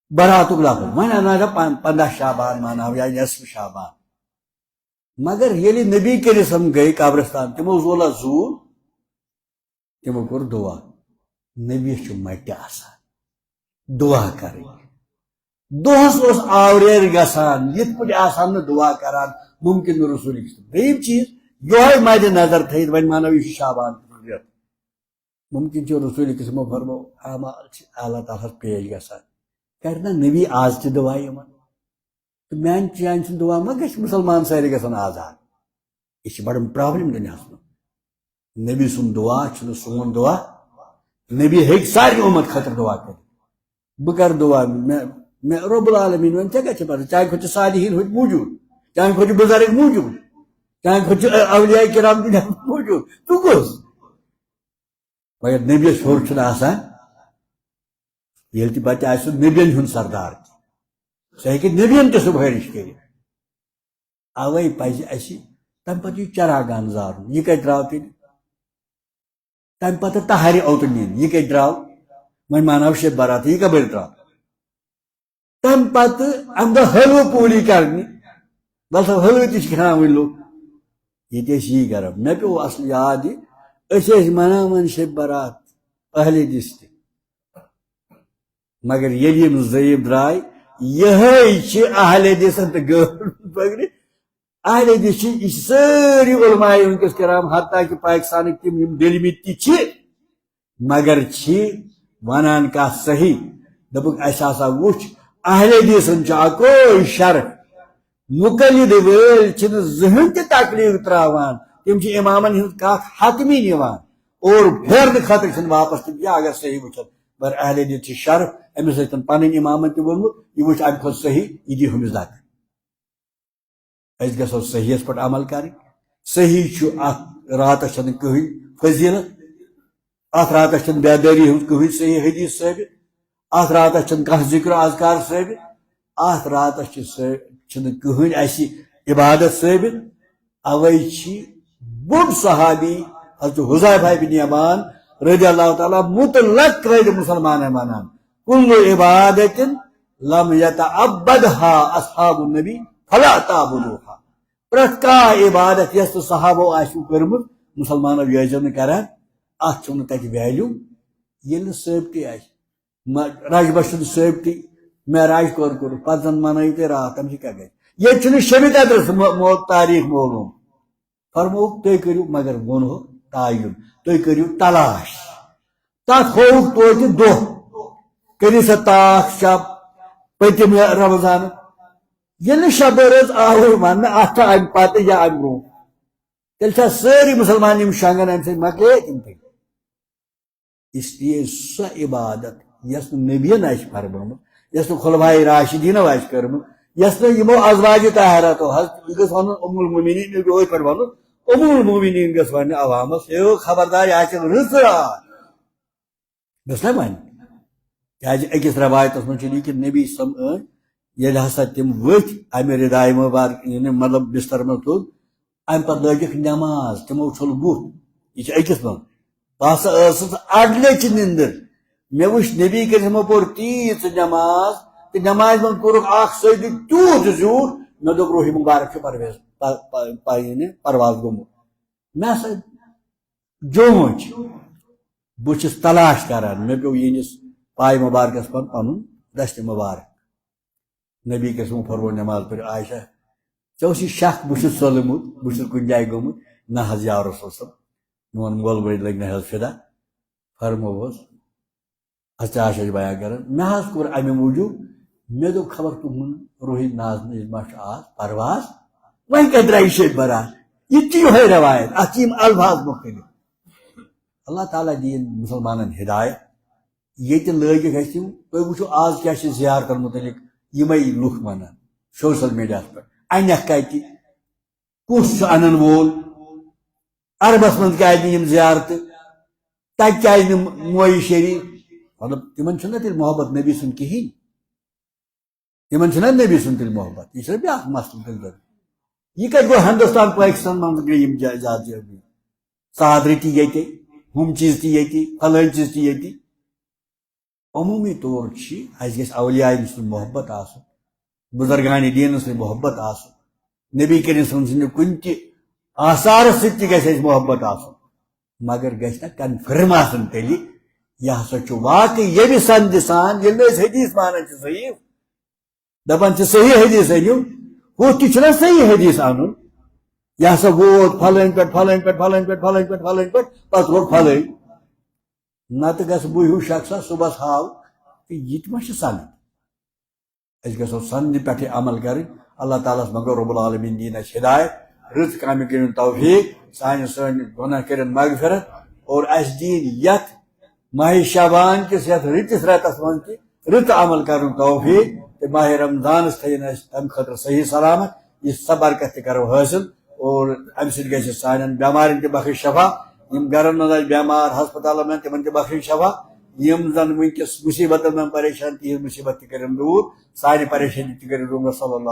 براتُک لفظ، وۄنۍ اَنہٕ ہا پن-، پنٛداہ شعبان مانہٕ ہاو یا نصف شعبان۔ مگر ییٚلہِ نبی کریم صلی اللہ علیہ وسلم گٔے قبرستان، تِمو زول اَتھ زوٗل، تِمو کوٚر دُعا۔ نبیَس چھُ مَٹہِ آسان دُعا کَرٕنۍ۔ دۄہَس اوس آوریر گژھان، یِتھ پٲٹھۍ آسان نہٕ دُعا کَران، مُمکِن نہٕ رسول اکرم۔ دوٚیِم چیٖز، یِہوٚے مَدِ نظر تھٲیِتھ، وۄنۍ مانو یہِ چھُ شعبان رٮ۪تھ۔ مُمکِن چھُ رسول اکرمو فرمو، اعمال چھِ اللہ تعالیٰ ہَس پیش گژھان۔ کَرِ نہ نبی آز تہِ دُعا یِمَن؟ تہٕ میانہِ چانہِ سُنٛد دُعا ما گژھِ؟ مُسلمان سٲری گژھن آزاد۔ یہِ چھِ بڑٕ پرابلم دُنیاہَس منٛز۔ نبی سُنٛد دُعا چھُنہٕ سون دُعا۔ نبی ہیٚکہِ سارنٕے اُمت خٲطرٕ دُعا کٔرِتھ۔ بہٕ کَرٕ دُعا، مےٚ، مےٚ رب العالمین وَنہِ، ژےٚ کَتہِ چھِ پَتہ؟ چانہِ کھۄتہٕ چھِ صالحیٖن ہُتہِ موٗجوٗد، چانہِ کھۄتہٕ چھِ بُزرگ موٗجوٗد۔ چانہِ کھۄتہٕ چھُ اولیاء کرام دُنیاہس منٛز موجود۔ ژٕ کُس؟ مگر نبیَس ہیوٚر چھُنہٕ آسان، ییٚلہِ تہِ پتہٕ آسہِ سُہ نبین ہُنٛد سردار تہِ۔ سُہ ہیٚکہِ نبین تہِ سفٲرِش کٔرِتھ۔ اوے پزِ اسہِ تمہِ پتہٕ یہِ چراگاہن زارُن۔ یہِ کتہِ درٛاو تیٚلہِ؟ تمہِ پتہٕ طاہرِ اوتُن نِنۍ۔ یہِ کتہِ درٛاو؟ وۄنۍ مانو شب برات، یہِ کپٲرۍ درٛاو؟ تمہِ پتہٕ امہِ دۄہ حلوٕ پوٗری کرنہِ۔ بس حلوٕ تہِ چھِ کھٮ۪وان وۄنۍ لُکھ۔ ییٚتہِ ٲسۍ یی کران۔ مےٚ پیوٚو اصل یاد یہِ، أسۍ ٲسۍ مناوان شب برات اہل حدیث تہِ۔ مگر ییٚلہِ یِم ضعیف درٛاے، یِہوٚے چھِ اہل حدیثن تہٕ غٲر پگرِ۔ اہل حدیث چھِ، یہِ چھِ سٲری علماء وٕنکیٚس کرام، حتیٰ کہِ پاکستانٕکۍ تِم یِم ڈٔلمٕتۍ تہِ چھِ، مگر چھِ ونان کتھ صحیح۔ دوٚپُکھ، اسہِ ہسا وُچھ، اہل حدیثن چھُ اکوے شرف، مقلد وٲلۍ چھِنہٕ زٕہٕنۍ تہِ تکلیف تراوان، تِم چھِ امامن ہٕنٛز کتھ حتمی نِوان اور پھیرنہٕ خٲطرٕ چھِنہٕ واپس تہِ کینٛہہ۔ اگر صحیح وٕچھن، مگر اہل حدیث چھِ شرف، أمِس ٲسۍ تن پنٕنۍ امامن تہِ ووٚنمُت، یہِ وٕچھ امہِ کھۄتہٕ صحیح، یہِ دی ہُمِس دکہٕ۔ أسۍ گژھو صحیحس پٮ۪ٹھ عمل کرٕنۍ۔ صحیح چھُ، اتھ راتس چھنہٕ کٕہٕنۍ فضیلت، اتھ راتس چھنہٕ بیدٲری ہُنٛد کٕہٕنۍ صحیح حدیث ثٲبت، اتھ راتس چھنہٕ کانٛہہ ذکر و اذکار ثٲبت، اتھ راتس چھِ سٲ-، چھنہٕ کٕہٕنۍ اسہِ عبادت ثٲبت۔ اوے چھِ بوٚڑ صحابی حضرت حذیفہ بن یمان رضی اللہ تعالیٰ مطلق قٲیدِ مسلمانن ونان، کل عبادت لم یتعبدها اصحاب النبی فلا تعبدوها۔ پرٛٮ۪تھ کانٛہہ عبادت یۄس نہٕ صحابو آسِو کٔرمٕژ، مُسلمانو یہِ ٲسۍزیو نہٕ کران، اتھ چھُنہٕ تتہِ value، ییٚلہِ نہٕ ثٲبتٕے آسہِ۔ مہ-، رجبس چھُنہٕ ثٲبتٕے، معراج کوٚر کوٚرُکھ، پتہٕ زن منٲیِو تُہۍ راتھ، تمہِ سۭتۍ کیٛاہ گژھِ؟ ییٚتہِ چھُنہٕ شبِ قدرس مو-، مو-، تاریخ معلوم۔ فرمووُکھ، تُہۍ کٔرِو، مگر ووٚنہُکھ تعین، تُہۍ کٔرِو تلاش۔ تتھ ہووُکھ توتہِ دۄہ، کٔرِو سا تاخ شب پٔتِم رمضان۔ ییٚلہِ نہٕ شب رٲژ آوٕے وننہٕ، اتھ چھا امہِ پتہٕ یا امہِ برونٛہہ؟ تیٚلہِ چھا سٲری مسلمان یِم شۄنٛگن امہِ سۭتۍ مۄکلے تِم تہِ؟ اس لیے سۄ عبادت یۄس نہٕ نبین آسہِ فرمٲمٕژ، یۄس نہٕ خلفائے راشدینو آسہِ کٔرمٕژ، یۄس نہٕ یِمو ازواج طاہراتو حض-، یہِ گٔژھ ونُن ام المومنین، یہِ گوٚو یِتھ پٲٹھۍ ونُن، ام المومنین گٔژھ وننہِ عوامس، ہے خبردار، یہِ آسہِ رٕژ راتھ۔ گٔژھ نا وننہِ؟ کیازِ أکِس روایتس منٛز چھُ لیکھِتھ نبی صٲب أنۍ، ییٚلہِ ہسا تِم ؤتھۍ امہِ ردایہِ مبارک، یعنی مطلب بستر منٛز تھوٚد، امہِ پتہٕ لٲگِکھ نماز، تِمو چھوٚل بُتھ۔ یہِ چھُ أکِس منٛز۔ بہٕ ہسا ٲسٕس اڈلے چہِ نِندٕر۔ مےٚ وٕچھ نبی کٔرِتھ یِمو پوٚر تیٖژ نماز، تہٕ نمازِ منٛز کوٚرُکھ اکھ سجدٕ تیوٗت زیوٗٹھ، مےٚ دوٚپ، روحی مبارک چھُ پرویز، پ-، پ-، پ-، یعنی پرواز گوٚمُت۔ مےٚ ہسا جونٛچ، بہٕ چھُس تلاش کران، مےٚ پیوٚو یِہنٛدِس پایہِ مبارکس پٮ۪ٹھ پنُن دستِ مبارک۔ نبی کریم فرموو نماز پٔرِو۔ عائشہ، ژےٚ اوس یہِ شک بہٕ چھُس ژوٚلمُت، بہٕ چھُس کُنہِ جایہِ گوٚمُت؟ نہ حظ یا رسول صٲب، میون مول موج لٔگۍ نہ حظ فدا۔ فرمووُس، حضرت عائشہ چھِ بیان کران، مےٚ حظ کوٚر امہِ موٗجوٗب، مےٚ دوٚپ خبر تُہُنٛد روحی نازنہٕ ما چھُ آز پرواز، وۄنۍ کتہِ درٛایہِ شیٚتہِ برات؟ یہِ تہِ چھِ یِہوٚے روایت، اتھ چھِ یِم الفاظ مُختٔلِف۔ اللہ تعالیٰ دِیِن مُسلمانن ہدایت۔ ییٚتہِ لٲگِتھ اَسہِ یِم، تُہۍ وٕچھِو آز کیٛاہ چھِ زیارتَن مُتعلِق یِمَے لُکھ وَنان سوشل میٖڈیاہَس پٮ۪ٹھ، اَنٮ۪کھ کَتہِ؟ کُس چھُ اَنَن وول؟ عربَس منٛز کیٛازِ نہٕ یِم زیارتہٕ؟ تَتہِ کیٛازِ نہٕ مویہِ شریٖف؟ مطلب، تِمَن چھُنہ تیٚلہِ محبت نبی سُنٛد کِہیٖنۍ۔ تِمن چھُنہ نبی سُنٛد تیٚلہِ محبت؟ یہِ چھُنہ بیٛاکھ مسلہٕ تیٚلہِ زن؟ یہِ کتہِ گوٚو ہندوستان پٲکستان منٛز گٔے یِم جا-، زیادٕ جٲبی؟ ژادرِ تہِ ییٚتہِ، ہُم چیٖز تہِ ییٚتہِ، فلٲنۍ چیٖز تہِ ییٚتہِ۔ عموٗمی طور چھِ اَسہِ گژھِ اولیاء سُنٛد محبت آسُن، بزرگان دیٖنس سۭتۍ محبت آسُن، نبی کریم صلی اللہ علیہ وسلم سٕنٛدِ کُنہِ تہِ آثارس سۭتۍ تہِ گژھِ اَسہِ محبت آسُن۔ مگر گژھِ نہ کنفرم آسُن تیٚلہِ، یہِ ہسا چھُ واقعی ییٚمہِ سندِ سان، ییٚلہِ نہٕ أسۍ حدیث مانان چھِ صحیح، دپان چھِ صحیح حدیث أنِو، ہُتھ تہِ چھُنہ صحیح حدیث انُن۔ یہِ ہسا ووت فلٲنۍ پٮ۪ٹھ، فلٲنۍ پٮ۪ٹھ، فلٲنۍ پٮ۪ٹھ، فلٲنۍ پٮ۪ٹھ، فلٲنۍ پٮ۪ٹھ، پتہٕ ووت فلٲنۍ۔ نتہٕ گژھٕ بہٕ ہیوٗ شخصا صبحس ہاو تہٕ یہِ تہِ ما چھِ سند؟ أسۍ گژھو سندِ پٮ۪ٹھٕے عمل کرٕنۍ۔ اللہ تعالیٰ ہس منٛگو رب العالمین دِیِن اَسہِ ہدایت، رٕژ کامہِ کٔرِن توفیق، سانہِ سٲنۍ گۄناہ کٔرِن مغفرت، اور اَسہِ دِیِن یتھ ماہِ شعبان کِس یتھ رٕتِس رٮ۪تس منٛز تہِ رٕژ عمل کرنُک توفیق، تہٕ ماہِ رمضانس تھٲیِن اَسہِ تمہِ خٲطرٕ صحیح سلامت، یہِ سۄ برکت تہِ کرو حٲصِل۔ اور امہِ سۭتۍ گژھِ سانٮ۪ن بٮ۪مارٮ۪ن تہِ بخش شفا، یِم گرن منٛز آسہِ بٮ۪مار ہسپتالن منٛز تِمن تہِ بخش شفا، یِم زن وٕنکیٚس مُصیبتن منٛز پریشان تِہنٛز مُصیبت تہِ کٔرِن دوٗر، سانہِ پریشٲنی تہِ کٔرِن دوٗر۔ صلی اللہ